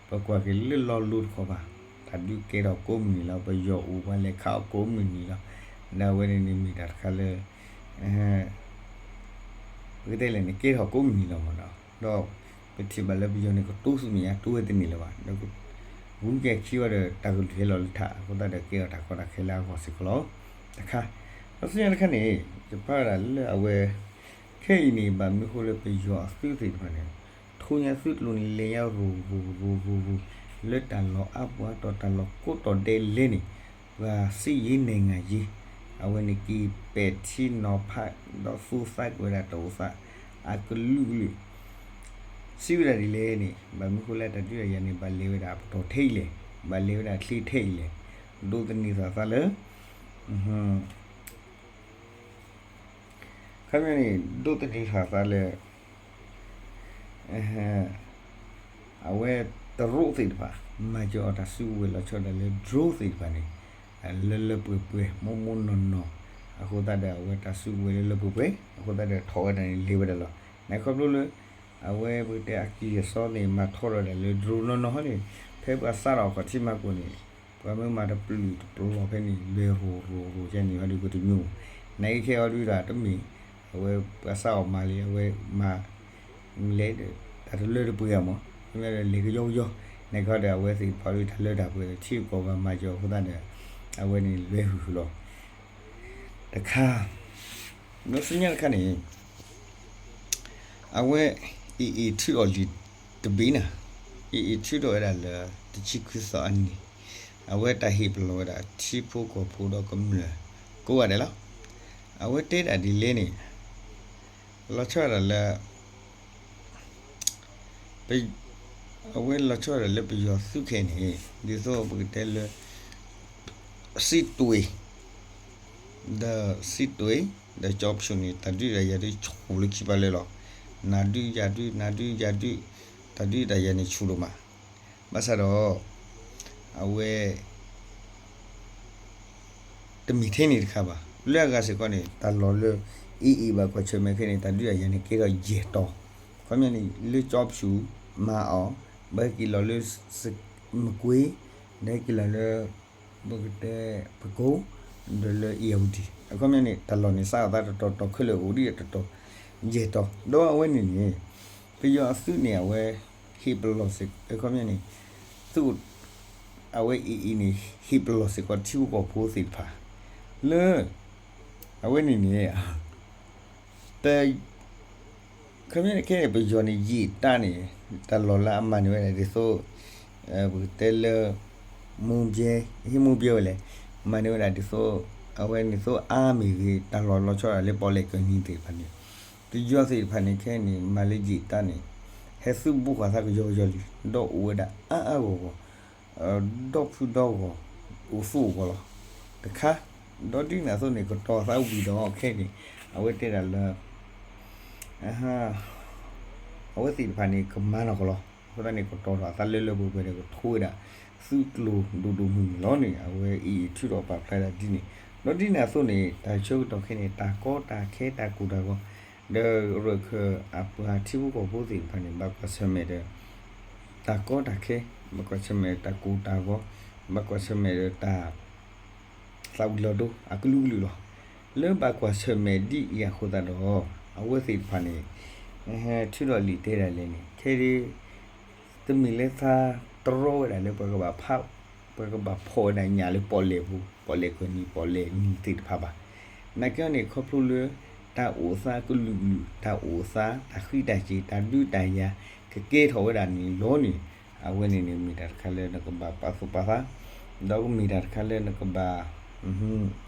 ပကွၢ်က့ၤလၢလီၤလိၤတခီဘၣ်, တၢ်ဒုးကဲထီၣ်ကိးမုၢ်နံၤလီၤ, ပယီၤအိၣ်ပှၤလဲၤခးအီၤကိးမုၢ်နံၤလီၤ, ဒီးအဝဲန့ၣ်န့ၣ်မ့ၢ်တၢ်တခါလၢ ပကတဲလဲၣ်န့ၣ် ကဲထီၣ်ကိးမုၢ်နံၤလီၤမ့ၢ်နီၤ, ဒီးပထံၣ်ဘၣ်လၢပယီၤန့ၣ် ကတိၤဆူမဲာ်ညါ တိၤဝဲတန့ၢ်လၢၤဘၣ်, ဒီး ဝံၤကဲခံဝဲဒီး တၢ်ကလုၢ်ဟဲလီၤလၢထး အဃိသတးဒီး ကဲထီၣ်တၢ်ကီတၢ်ခဲလၢအဂီၢ်စ့ၢ်ကီးလီၤ. တခါ, ဒီးဆူညါတခါန့ၣ် ယဖးဝဲဒၣ်လၢအဝဲ ခဲအံၤန့ၣ် ဘၣ်မနုၤအဃိလၢပယီၤအသုးသ့ၣ်တဖၣ်န့ၣ် ထိညါသုးကျိၤန့ၣ် လဲၤညါရိၤရိၤရိၤရိၤ လၢတၢ်လီၢ်အါပူၤအါတီၤ တၢ်လီၢ်ကိးတီၤဒဲးလဲၣ်န့ၣ် ပှၤစံယ့နဲၣ်ငၤယ့ အဝဲန့ၣ်က့ၤပဲာ်ထံနီၤဖး ဒီးသူသးကွံာ်ဝဲဒၣ်တၢ်အိၣ်သး အကလုာ်ကလုာ် စံးဝဲဒၣ်ဒ်လဲၣ်န့ၣ် ဘၣ်မနုၤဃိလၢတၢ်ဒုးတၢ်ယၤန့ၣ် ဘၣ်လဲၤဝဲဒၣ်အပတီၢ်ထဲအံၤလဲၣ်, ဘၣ်လဲၤဝဲဒၣ်အချ့ထဲအံၤလဲၣ်, ဒိးသန့ၤထီၣ်သးလၢ ခီပညီန့ၣ် ဒိးသန့ၤထီၣ်သးလၢ အဝဲတရူးသ့ၣ်တဖၣ် မၤစၢၤအီၤတၢ်စုကဝဲၤလီၤဆီဒၣ်တၢ်လၢ drone သ့ၣ်တဖၣ်န့ၣ် လၢလၢပှဲၤပှဲၤ မိၢ်မိၢ်နီၢ်နီၢ် အဃိသတးဒီး အဝဲတၢ်စုကဝဲၤလၢလၢပှဲၤပှဲၤ အဃိသတးဒီး ထီၣ်ဝဲဒၣ်န့ၣ် လဲၤဝဲဒၣ်လီၤ. နခီဖျိလၢ အဝဲပကတဲအကံၢ်အစီန့ၣ် မၤထီထီၣ်ဝဲဒၣ်လၢ drone နီၢ်နီၢ်န့ၣ် ဖဲပှၤစးထီၣ်အခီၣ်ထံးမၤကိၣ်န့ၣ် ပှၤမ့ၢ်မၤတပျုာ်တပျီၤဖဲန့ၣ် လဲၤရိၤရိၤရိၤကဲန့ၣ် ဟီဒုးကတမံၤ, နကဲခဲအီၤဒုးဒီးတမ့ၢ် အဝဲပှၤစးအီၣ်မၤလံ အဝဲမၤ လဲၤဒီး တၢ်တလၢတပှဲၤအမး မ့ၢ်ဒီးလဲၤကယီကယီ နကဲဒီးအဝဲသ့ၣ်တဖၣ်ဒုးတၢ်လၢတၢ်ပှဲၤဒီး ထံကီၢ်ဂၤမၤစၢၤအဃိသတးဒီး အဝဲန့ၣ်လဲၤဟုၣ်ဟုၣ်လီၤ. တခါ ဒီးဆူညါတခါန့ၣ် အဝဲ AA ထုးထီၣ်လံာ်တဘ့ၣ်န့ၣ် AA ထုးထီၣ်ဝဲဒၣ်လၢ တဆံခွံသီအနံၤ အဝဲတၢ်ဟ့ၣ်ပလီၢ်ဝဲဒၣ်ထံဖိကီၢ်ဖိဒီးကမျၢၢ်ကိးဂၤဒဲးလီၤ. အဝဲတဲဒၣ်ဒ်လဲၣ်န့ၣ် လီၤဆီဒၣ်တၢ်လၢ အဝဲလီၤဆီဒၣ်တၢ်လၢပယီၤသုးခဲအံၤန့ၣ် ဒ်သိးပကတဲလၢ စစ်တွေ ဒီး စစ်တွေ ဒီး ကျောက်ဖြူ န့ၣ် တၢ်ဒုးတၢ်ယၤဒုးဆူၣ်လၢခံပာ်လၢာ်လီၤ. နၤဒုးယၤဒုး နၤဒုးယၤဒုး တၢ်ဒုးတၢ်ယၤန့ၣ်ဆူၣ်ဒိၣ်မး. ဘၣ်ဆၣ်ဒီး အဝဲ တမ့ၢ်ထဲန့ၣ်တခါဘၣ်. လၢအဂၤစ့ၢ်ကီးန့ၣ် တၢ်လီၢ်လၢ AA ဘၣ်ကွၢ်ဆၢၣ်မဲာ်ခဲအံၤန့ၣ် တၢ်ဒုးတၢ်ယၤန့ၣ် ကဲထီၣ်ယဲၢ်တီၤ. ခီပညီန့ၣ် လၢ ကျောက်ဖြူ မၤအီၤ ဘၣ်ဟဲက့ၤလီၤလၢ မကွေး ဒီးဟဲက့ၤလီၤလၢ ပကတဲ ပဲခူး ဒီးလၢ ဧရာဝတီ အခီပညီန့ၣ် တၢ်လီၢ်န့ၣ် စးထီၣ်သးတတီၤတီၤခဲလၢာ်အိၣ်ဒ်တတီၤ ယဲၢ်တီၤ ဒီးအဝဲန့ၣ်န့ၣ် ပယီၤအသုးန့ၣ် အဝဲ ဟ့ၣ်ပလီၢ်စ့ၢ် အခီပညီန့ၣ် သုး အဝဲ AA န့ၣ် ဟ့ၣ်ပလီၢ်စ့ၢ်ကီးထံဖိကီၢ်ဖိသ့ၣ်တဖၣ် လၢ အဝဲန့ၣ်န့ၣ် တ ခီပညီန့ၣ် ခဲအံၤ ပယီၤန့ၣ် ယံာ်တၢ်န့ၣ် တၢ်လီၢ်လၢအမၤန့ၢ်ဝဲဒၣ်ဒ်သိး ပကတဲလၢ မူဘဲ ဟ့ၣ်မူဘဲဝဲလဲၣ် မၤန့ၢ်ဝဲဒၣ်ဒ်သိး အဝဲန့ၣ်သိးအါမ့ၢ်ဂ့ၤ တၢ်လီၢ်လီၤဆီဒၣ်လၢပီၣ်လဲၣ်ကၢၢ်နံၤသ့ၣ်တဖၣ်န့ၣ် ပယီၤသ့ၣ်တဖၣ်န့ၣ် ခဲအံၤန့ၣ် မၤလၢယံာ်တၢ်န့ၣ် ဟဲသုးဘူးဃာ်သးကယီကယီလံ ဒီးအိၣ်ဝဲဒၣ်အါအါဂီၢ်ဂီၢ် ဒီဖုဒီဂီၢ် အိၣ်သူၣ်အိၣ်ဂီၢ်လီၤ. တခါ ဒီးဒ်န့ၣ်အသိးန့ၣ် ကတီၤသးဝံၤဒီးခဲအံၤန့ၣ် အဝဲတဲဒၣ်လၢ အဝဲသ့ၣ်တဖၣ်န့ၣ် ကမၤနီၢ်ကီၢ်လီၤ. အဃိသတးန့ၣ် ကတီၤထီၣ်အသးလၢလၢပှဲၤပှဲၤဒီး ကထိဝဲဒၣ် သုးကျိၤဒိၣ်ဒိၣ်မုၢ်မုၢ်လီၤန့ၣ် အဝဲအံၤထုးထီၣ်ပာ်ဖျါဒၣ်ဒ်န့ၣ် ဒီးဒ်န့ၣ်အသိးန့ၣ် တၢ်ဆၢကတီၢ်ခဲအံၤန့ၣ် တၢ်ကီတၢ်ခဲတၢ်ကိၢ်တၢ်ဂီၤ ဒီးရၢၢ်ခၢၣ်အပှၤထံဖိကီၢ်ဖိသ့ၣ်တဖၣ်န့ၣ် ဘၣ်ကွၢ်ဆၢၣ်မဲာ်ဒီး တၢ်ကီတၢ်ခဲ ဘၣ်ကွၢ်ဆၢၣ်မဲာ်တၢ်ကိၢ်တၢ်ဂီၤ ဘၣ်ကွၢ်ဆၢၣ်မဲာ်ဒီးတၢ် သးဝံၤလီၤဒိအကလုာ်ကလုာ်လီၤ. လၢဘၣ်ကွၢ်ဆၢၣ်မဲာ်ဒ်အံၤအဃိသတးဒီး အဝဲသ့ၣ်တဖၣ်န့ၣ် ဟဲထုးထီၣ်လံာ်တဲဒၣ်လဲာ်န့ၣ် ခဲဒၣ် တမ့ၢ်လၢသးတရီဝဲဒၣ်လၢပှၤကဘၣ်ဖး ပှၤကဘၣ်ဖီၣ်ဝဲဒၣ်ညၣ်လၢပီၣ်လဲၣ်ပူၤ ပီၣ်လဲၣ်ကၢၢ်နံၤ ပီၣ်လဲၣ်နံၤသ့ၣ်တဖၣ်ဘၣ်. နာ်က့န့ၣ် ခီဖျိလၢ တၢ်အိၣ်သးကလုာ်ကလုာ် တၢ်အိၣ်သး တၢ်ဃံတၢ်စ့ၤ တၢ်ဒုးတၢ်ယၤ ကကဲထီၣ်ဝဲဒၣ်န့ၣ်လီၤန့ၣ် အဝဲန့ၣ်န့ၣ် မ့ၢ်တၢ်တခါလၢနကဘၣ်ပာ်သူၣ်ပာ်သး ဒီးကမ့ၢ်တၢ်တခါလၢနကဘၣ်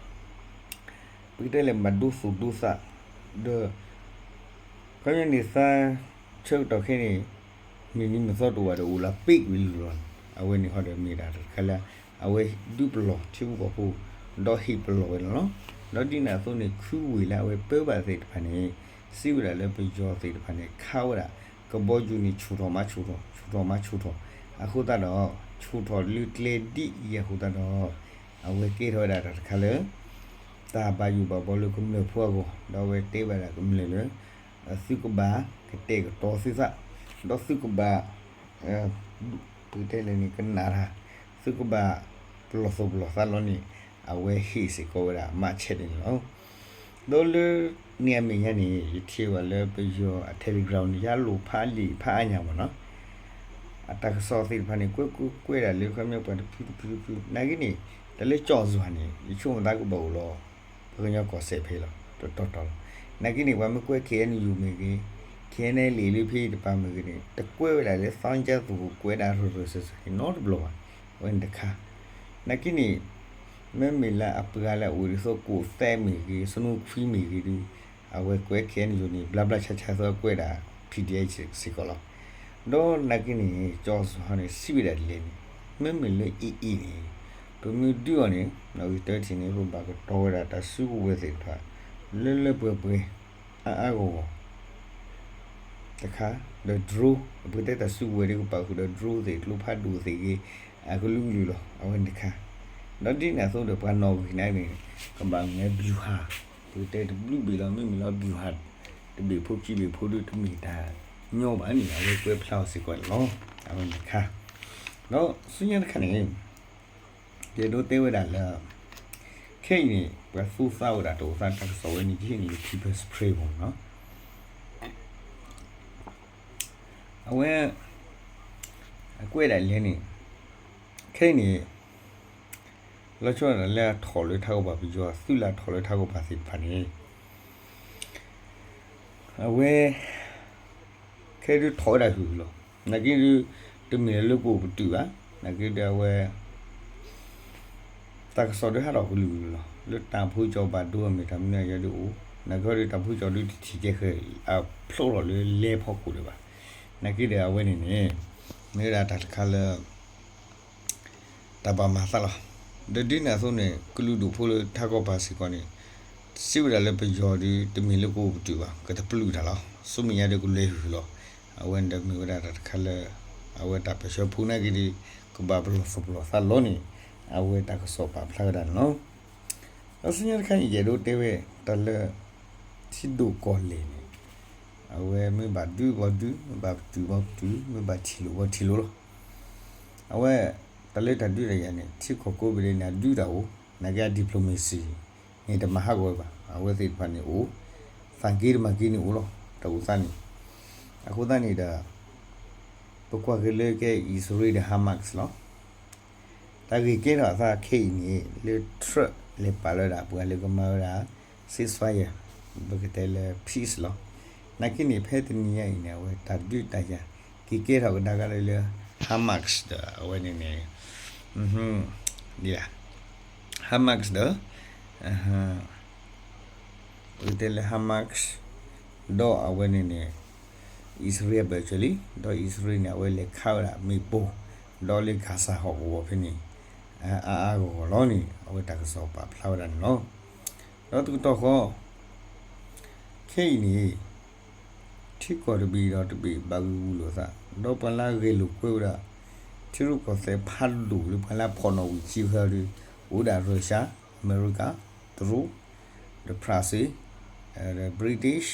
ပကတဲလဲၣ် ဘၣ်ဒိသူၣ်ဒိသး ဒီး ခီပညီန့ၣ် သးဆၢကတီၢ်ခဲအံၤန့ၣ် မုၢ်နံၤမုၢ်သီတအိၣ်ဘၣ်ဒီး အိၣ်လၢပ့းကွံာ်လီၤ. အဝဲန့ၣ်ဟီဒီးမ့ၢ်ဒၣ်တၢ်တခါလၢ အဝဲဒုးပလီၢ်ထံဖိကီၢ်ဖိ ဒီးဟ့ၣ်ပလီၢ်ဝဲဒၣ်လီၤ. ဒီးဒ်န့ၣ်အသိးန့ၣ် ခူဝ့ၢ်လၢအဝဲပၢဘၣ်သ့ၣ်တဖၣ်န့ၣ် စံးဝဲဒၣ်လၢပယီၤသ့ၣ်တဖၣ်န့ၣ် ခးဝဲဒၣ် ကဘီယူၤန့ၣ် ဆူၣ်ထီၣ်မးဆူၣ်ထီၣ် ဆူၣ်ထီၣ်မးဆူၣ်ထီၣ် အဃိသတးဒီး ဆူၣ်ထီၣ်လၢကျဲဒ်အံၤအဃိသတးဒီး အဝဲကဲထီၣ်ဝဲဒၣ်တၢ်တခါလၢ တၢ်ဘၣ်ယိၣ်ဘၣ်ဘီလၢကမျၢၢ်ဖိအဂီၢ် ဒီးအဝဲတဲဘၣ်ဒၣ်ကမျၢၢ်လၢ သုကဘၣ်ကတဲာ်ကတီၤသုသး ဒီးသုကဘၣ် ပကတဲလဲၣ်န့ၣ် ကနၣ်တၢ် သုကဘၣ်ပလီၢ်သူၣ်ပလီၢ်သးလီၤန့ၣ် အဝဲဟ့ၣ်စ့ၢ်ကီးဝဲဒၣ်မးဆဲးန့ၣ်လီၤ. ဒီးလၢန့ၣ်အမဲာ်ညါန့ၣ် ယထံၣ်ဘၣ်လၢပယီၤအ Telegram န့ၣ် ယလိၣ်ဖးလံာ်ဖးအါညါမ့ၢ်နီၤ အတၢ်ကစီၣ်သ့ၣ်တဖၣ်န့ၣ် ကွဲးကွဲးကွဲးဒၣ်လၢခီပညီပှၤတဖုတဖုတဖု နာ်က့န့ၣ် တၢ်လၢကၠီၣ်စူၤန့ၣ် ယဆိကမိၣ်သးကဘၣ်အိၣ်လီၤ ပှၤကညီကီၢ်စဲၣ်ဖဲလီၤ တတီၤတီၤလီၤ. နာ်က့န့ၣ် ပှၤမ့ၢ်ကွဲး ခ့ၣ်အဲၣ်ယူၣ် မ့ၢ်ဂ့ၤ, ခ့ၣ်အဲၣ်ယူၣ် လၢဖဲတပၤမ့ၢ်ဂ့ၤန့ၣ် တကွဲးဝဲဒၣ်လၢ သီကၠၢ်သူ ကွဲးဒၣ်ရၢၢ်ရၢၢ်စၢၢ်စၢၢ်န့ၣ် နီတဘျီဘၣ်. အဝဲန့ၣ်တခါ နာ်က့န့ၣ် မ့မ့ၢ်လၢအပှၤလၢအအိၣ်ဒ်သိး ကိးသဲးမ့ၢ်ဂ့ၤ, စနိခွံမ့ၢ်ဂ့ၤဒီး အဝဲကွဲး ခ့ၣ်အဲၣ်ယူၣ် န့ၣ် ဘျါဘျါဆါဆါ သီကွဲးဒၣ် ပီၣ်ဒံၣ်အဲၣ် စ့ၢ်ကီးလီၤ. ဒီးနာ်က့န့ၣ် ကၠီၣ်စူၤန့ၣ် စံးဝဲဒၣ်ဒ်လဲၣ်န့ၣ် မ့မ့ၢ်လၢ အ့ၣ်အ့ၣ် န့ၣ် ပမ့ၢ်ဒုးအီၤန့ၣ် နီၣ်ဂံၢ်တၢတထံၣ်န့ၣ် ပဘၣ်ကတီၤဝဲဒၣ်တၢ်စုကဝဲၤသ့ၣ်တဖၣ် လၢလၢပှဲၤပှဲၤ အါအါဂီၢ်ဂီၢ် တခါ ဒီး drone ပကတဲတၢ်စုကဝဲၤဒီး ကပာ်ဃုာ်ဒီး drone သ့ၣ် ကျိဖးဒိၣ်သ့ၣ်ဂ့ၤ အကလုာ်ကလုာ်လီၤ. အဝဲန့ၣ်တခါ ဒီးဒ်န့ၣ်အသိးဒီး ပှၤနီၣ်ဂံၢ်န့ၣ်န့ၣ် ကဘၣ်မ့ၢ် ဗျူဟာ ပကတဲတဘျုးဘ့ၣ်လီၤ. မ့မ့ၢ်လီၤ ဗျူဟာ တဘ့ၣ်ဖိခံဘ့ၣ်ဖိဒီး တမ့ၢ်တၢ်ညီဘၣ်န့ၣ် အဝဲကွဲးဖျါအီၤစ့ၢ်ကီးန့ၣ်လီၤ. အဝဲန့ၣ်တခါ ဒီးဆူညါတခါန့ၣ် ယအဲၣ်ဒိးတဲဝဲဒၣ်လၢ ခဲအံၤန့ၣ် ပှၤသူသးဝဲဒၣ်တအိၣ်သး တၢ်ကစီၣ်ဝဲန့ၣ် ယဟံးန့ၢ်လၢ People's Spring မ့ၢ်နီၤ အဝဲ အကွဲးဒၣ်လဲၣ်န့ၣ် ခဲအံၤန့ၣ် လီၤဆီဒၣ်တၢ်လၢအထီၣ်လၢထးကီၢ်ပၤပယီၤ သုးလၢအထီၣ်လၢထးကီၢ်ပၤသ့ၣ်တဖၣ်န့ၣ် အဝဲ ခဲဒုးထီၣ်ဝဲဒၣ်ဟုၣ်လီၤ. နာ်က့ဒုး တမ့ၢ်လၢကအိၣ်ပတုာ်ဘၣ်. နာ်က့ဒုးအဝဲ တၢ်ကစီၣ်ဒုးဟးထီၣ်ကလုာ်ကလုာ်လီၤ. လၢတၢ်ဖိကၠီၤဘၣ်ဒိအမ့ၢ်တၢ်မနုၤအံၤဒုးအိၣ်, နာ်က့ဒုးတၢ်ဖိကၠီၤဒုးတထံၣ်ကဲဃဲၤ အဖျိထီၣ်လၢလဲဖီခိၣ်ဒံးဘၣ်. နာ်က့ဒုးအဝဲန့ၣ်န့ၣ် မ့ၢ်ဝဲဒၣ်တၢ်တခါလၢ တၢ်ဘၣ်မၤသးလီၤ. ဒီးဒ်န့ၣ်အသိးန့ၣ် ကလုာ်ဒူၣ်ဖိလၢထးကီၢ်ပၤစ့ၢ်ကီးန့ၣ် စံးဝဲဒၣ်လၢပယီၤဒုး တမ့ၢ်လၢကအိၣ်ပတုာ်ဘၣ်, ကတပျုာ်တၢ်လီၤ. ဆူမဲာ်ညါဒုးကလဲၤဟုၣ်လီၤ. အဝဲန့ၣ်ဒီးမ့ၢ်ဝဲဒၣ်တၢ်တခါလၢ အဝဲတၢ်ပၢၢ်ဆၢဖိနာ်က့ဒုး ကဘၣ်ပလီၢ်သပျီၢ်သးလီၤန့ၣ် အဝဲတၢ်ကစီၣ်ပာ်ဖျါဝဲဒၣ်န့ၣ်လီၤ. ဒီးဆူညါတခါအံၤ ယအဲၣ်ဒိးတဲဝဲ တၢ်လၢ ထံဒိၣ်ကီၢ်လဲၢ်န့ၣ် အဝဲမ့ၢ်ဘၣ်ဒုးဘၣ်ဒုး, မ့ၢ်ဘၣ်ပတုာ်ဘၣ်ပတုာ်, မ့ၢ်ဘၣ်ထံၣ်လိာ်ဘၣ်ထံၣ်လိာ်လီၤ. အဝဲ တၢ်လၢတၢ်ဒုးတၢ်ယၤန့ၣ် ထံကီၢ်ကိးဘ့ၣ်ဒဲးန့ၣ် အဒုးတၢ်အိၣ်, နာ်က့ diplomacy န့ၣ် တမၤဟးဂီၤဝဲဘၣ်. အဝဲသ့ၣ်တဖၣ်န့ၣ်အိၣ်, သးက့တမၤက့န့ၣ်အိၣ်လီၤ. တၢ်အိၣ်သးန့ၣ် အဃိသတးန့ၣ်ဒီး ပကွၢ်က့ၤလၢကဲ အံၣ်စရ့လးဒီး Hamas လီၤ. တၢ်ဂ့ၢ်ကဲထီၣ်အသးခဲအံၤန့ၣ် လၢ Trump လဲၤပာ်လီၤဝဲဒၣ် ပှၤလၢကမၤဝဲဒၣ် ceasefire ပကတဲလၢ peace လီၤ. နာ်က့န့ၣ် ဖဲတနံၤညါအံၤန့ၣ် အဝဲတၢ်ဒုးတၢ်ယၤ က့ၤကဲထီၣ်ကဒါက့ၤလၢ Hamas ဒီး အဝဲန့ၣ်န့ၣ် ဒ်လဲၣ် Hamas ဒီး ပကတဲလၢ Hamas ဒီးအဝဲန့ၣ်န့ၣ် အံၣ်စရ့လး ဘၢၣ်စၢၤလံ, ဒီးအံၣ်စရ့လးန့ၣ် အဝဲလဲၤခးဝဲဒၣ်မ့ၣ်ပိၢ် ဒီးလၢ Gaza ဟီၣ်ကဝီၤဖဲန့ၣ် အါအါဂီၢ်ဂီၢ်လီၤန့ၣ် အဝဲတၢ်ကစီၣ်ပာ်ဖျါဝဲဒၣ်န့ၣ်လီၤ. ဒီးတကတီၢ်ဃီ ခဲအံၤန့ၣ် ထံကီၢ်တဘ့ၣ်ဒီးတဘ့ၣ်ဘၣ်ဂုာ်ဂုာ်လိာ်သး, ဒီးပှၤလၢအဂဲၤလိာ်ကွဲဝဲဒၣ် ထံရူၢ်ကီၢ်သဲးဖးဒိၣ်လၢပှၤလၢအဖီၣ်နီၣ်ဝံာ်ခံဃာ်ဒီး အိၣ်ဝဲဒၣ် Russia, အမဲရကၤ, တရူး, ဒီး France, ဒီး British,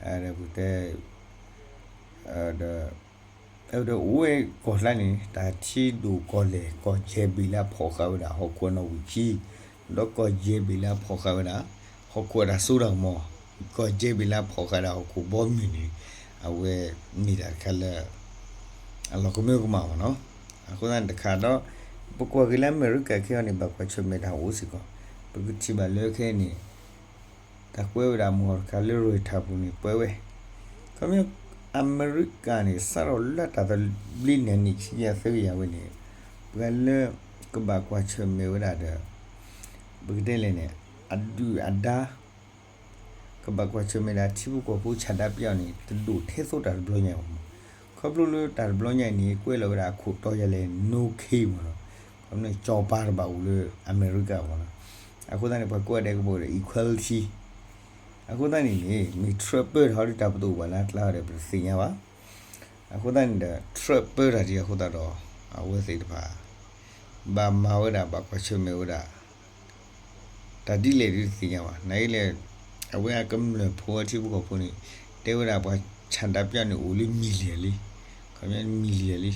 ဒီးပကတဲ ဒီး ဒီးအိၣ်ဝဲကီၢ်ကျါန့ၣ် တၢ်ထံဒိၣ်ကီၢ်လဲၢ် ကီၢ်ယဲၢ်ဘ့ၣ်လၢအဖီၣ်ဃာ်ဝဲဒၣ်ဟီၣ်ခိၣ်အနီၣ်ဝံာ်ခံ, ဒီးကီၢ်ယဲၢ်ဘ့ၣ်လၢအဖီၣ်ဃာ်ဝဲဒၣ် ဟီၣ်ခိၣ်အတၢ်စိတၢ်ကမီၤ, ကီၢ်ယဲၢ်ဘ့ၣ်လၢအဖီၣ်ဃာ်ဒၣ်ဟီၣ်ခိၣ်ဘီမုၢ်န့ၣ် အဝဲမ့ၢ်တၢ်တခါလၢ အလီၤကမၢကမၣ်မ့ၢ်နီၤ. အဃိသတးန့ၣ်တခါဒီး ပကွၢ်က့ၤလၢအမဲရကၤခဲအံၤန့ၣ် ဘၣ်ကွၢ်ဆၢၣ်မဲာ်တၢ်အိၣ်စ့ၢ်ကီး, ပကထံၣ်ဘၣ်လၢခဲအံၤန့ၣ် တၢ်ကွဲးဝဲဒၣ်မုၢ်ဂီၤတခါလၢ Reuters ပူၤန့ၣ် ကွဲးဝဲ ခီပညီ အမဲရကၤန့ၣ် စးထီၣ်လၢတၢ်သဘျ့န့ၣ် နံၣ်ခံကယၤသၢကယၤဝဲန့ၣ် ပှၤလၢကဘၣ်ကွၢ်ဆၢၣ်မဲာ်ဝဲဒၣ်ဒီး ပကတဲလဲၣ်န့ၣ် အဒုၣ်အဒါ ကဘၣ်ကွၢ်ဆၢၣ်မဲာ်ဒၣ်ထံဖိကီၢ်ဖိဆန္ဒပြန့ၣ် တဒိၣ်ထဲသိးတၢ်တဘျီညါအံၤမ့ၢ်နီၤ. ခီဖျိလၢတၢ်တဘျီညါအံၤန့ၣ် ကွဲးလီၤဝဲဒၣ်အခိၣ်တီယၤလဲၣ် no K မ့ၢ်နီၤ. ခီဖျိလၢစီၤပၤတဘၣ်အိၣ်လၢအမဲရကၤမ့ၢ်နီၤ. အဃိသတးန့ၣ် ပှၤကွဲးဒဲးကဘၣ်ဒီး equality အဃိသတးန့ၣ်န့ၣ် မ့ၢ် Trump ပၢတၢ်ဟီဒုး တၢ်ပသိၣ်ပှၤလၢအကျါဒီး ပတသ့ၣ်ညါဘၣ်. အဃိသတးန့ၣ်ဒီး Trump ပၢတၢ်ဒ်အဃိသတးဒီး အဝဲသ့ၣ်တဖၣ် ဘၣ်မၤဝဲဒၣ် ဘၣ်ကွၢ်ဆၢၣ်မဲာ်ဝဲဒၣ် တၢ်ဒ်လဲၣ်ဒုးတသ့ၣ်ညါဘၣ်. နာ်က့လဲၣ် အဝဲအကမျၢၢ်ဖိအထံဖိကီၢ်ဖိန့ၣ် တဲဝဲဒၣ်ပှၤဆန္ဒပြန့ၣ်အိၣ်လၢ million လံ, ခီပညီ million လံ.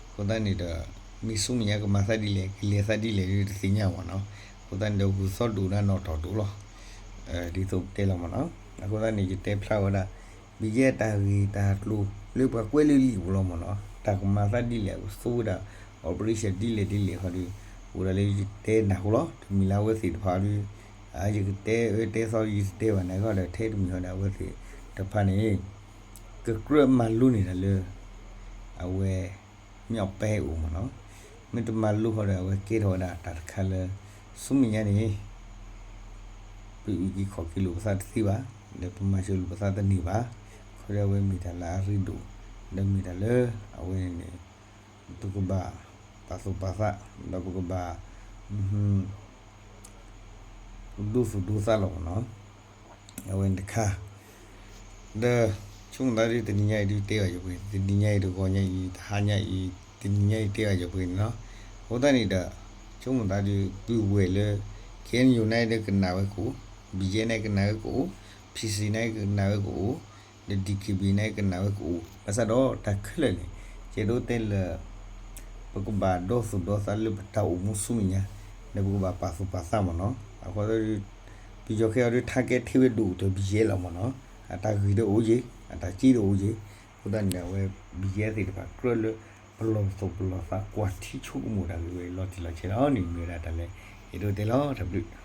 အဃိသတးန့ၣ်ဒီး မ့ၢ်ဆူမဲာ်ညါကမၤသးဒ်လဲၣ် ကလဲၤသးဒ်လဲၣ်ဒုးတသ့ၣ်ညါဘၣ်နီၤ. အဃိသတးန့ၣ်ဒီး ဂုၢ်သီၣ်ဒိၣ်ဒၣ်နီၣ်ထီၣ်ဒိၣ်လီၤ. ဒ်သိးပတဲလီၤမ့ၢ်နီၤ. အဃိသတးန့ၣ် ယတဲဖျါဝဲဒၣ် ပယဲၢ်တၢ်ဂ့ၢ်တၢ်ကျိၤလၢပှၤကွဲးလၢလံာ်ပူၤလီၤမ့ၢ်နီၤ. တၢ်ကမၤသးဒ်လဲၣ် ကသူဝဲဒၣ် operation ဒ်လဲၣ်ဒ်လဲၣ်ဟီဒီး အိၣ်ဒၣ်လၢယတဲနၢ်ဟူလီၤ. တမ့ၢ်လၢအဝဲသ့ၣ်တဖၣ်ဒီး ယကတဲအၢတဲသီ ယတတဲဘၣ်န့ၣ် ကီဒီးထဲတမံၤဟီဒီး အဝဲသ့ၣ်တဖၣ်န့ၣ် ကကြၢးမၤလိန့ၢ်တၢ်လၢ အဝဲ မ့ၢ်အပဲအိၣ်မ့ၢ်နီၤ. မ့ၢ်တမၤလိဟီဒီး အဝဲကဲထီၣ်ဝဲဒၣ်တၢ်တခါလၢ ဆူမဲာ်ညါန့ၣ် ပအုၣ်က့ၤခီၣ်က့ၤလိာ်ပသးတသ့ဘၣ်, ဒီးပမၤစၢၤလိာ်ပသးတန့ၢ်ဘၣ်. ခီဒီးအဝဲမ့ၢ်တၢ်လၢအရ့ဒိၣ်, ဒီးမ့ၢ်တၢ်လၢ အဝဲန့ၣ်န့ၣ် ပကဘၣ်ပာ်သူၣ်ပာ်သး, ဒီးပကဘၣ် ဒိသူၣ်ဒိသးလီၤမ့ၢ်နီၤ. အဝဲန့ၣ်တခါ ဒီး ဆိကမိၣ်သးဒုး တနံၤညါအံၤဒုးတဲဘၣ်ယပှဲၤ, တနံၤညါအံၤ တဂီၤညါအံၤ တဟါညါအံၤ တနံၤညါအံၤတဲဘၣ်ယပှဲၤန့ၣ်လီၤ. အဃိသတးန့ၣ်ဒီး ဆိကမိၣ်သးဒုး ပုၢ်ဝဲၢ်လၢ KNU န့ၣ်ဒီးကနၣ်ဝဲကအိၣ်, BGF န့ၣ်ကနၣ်ဝဲကအိၣ်, PC န့ၣ်ကနၣ်ဝဲကအိၣ်, ဒီး DKBA န့ၣ်ကနၣ်ဝဲကအိၣ်, ဘၣ်ဆၣ်ဒီးတၢ်ခဲလၢာ်န့ၣ် ယအဲၣ်ဒိးတဲလၢ ပကဘၣ်ဒိသူၣ်ဒိသးလၢပတၢ်အိၣ်မူဆူမဲာ်ညါ, ဒီးပကဘၣ်ပာ်သူၣ်ပာ်သးမ့ၢ်နီၤ. အဃိ ပယီၤခဲအံၤဒုး target ထဲဝဲဒၣ်အိၣ်ဒီး BGF လီၤမ့ၢ်နီၤ. အတၢ်ဂံၢ်ဒီးအိၣ်ယ့ၢ်, အတၢ်စ့ဒီးအိၣ်ယ့ၢ်, အဃိသတးန့ၣ်ဒီး အဝဲ BGF သ့ၣ်တဖၣ်ကြၢးလၢ ပလီၢ်သူၣ်ပလီၢ်သး ကွၢ်ထံဆိကမိၣ်တၢ်ဂ့ၢ်ဝဲလီၤတံၢ်လီၤဆဲးလီၤန့ၣ် မ့ၢ်ဝဲဒၣ်တၢ်လၢ အဲၣ်ဒိးတဲလီၤ. တၢ်ဘျုး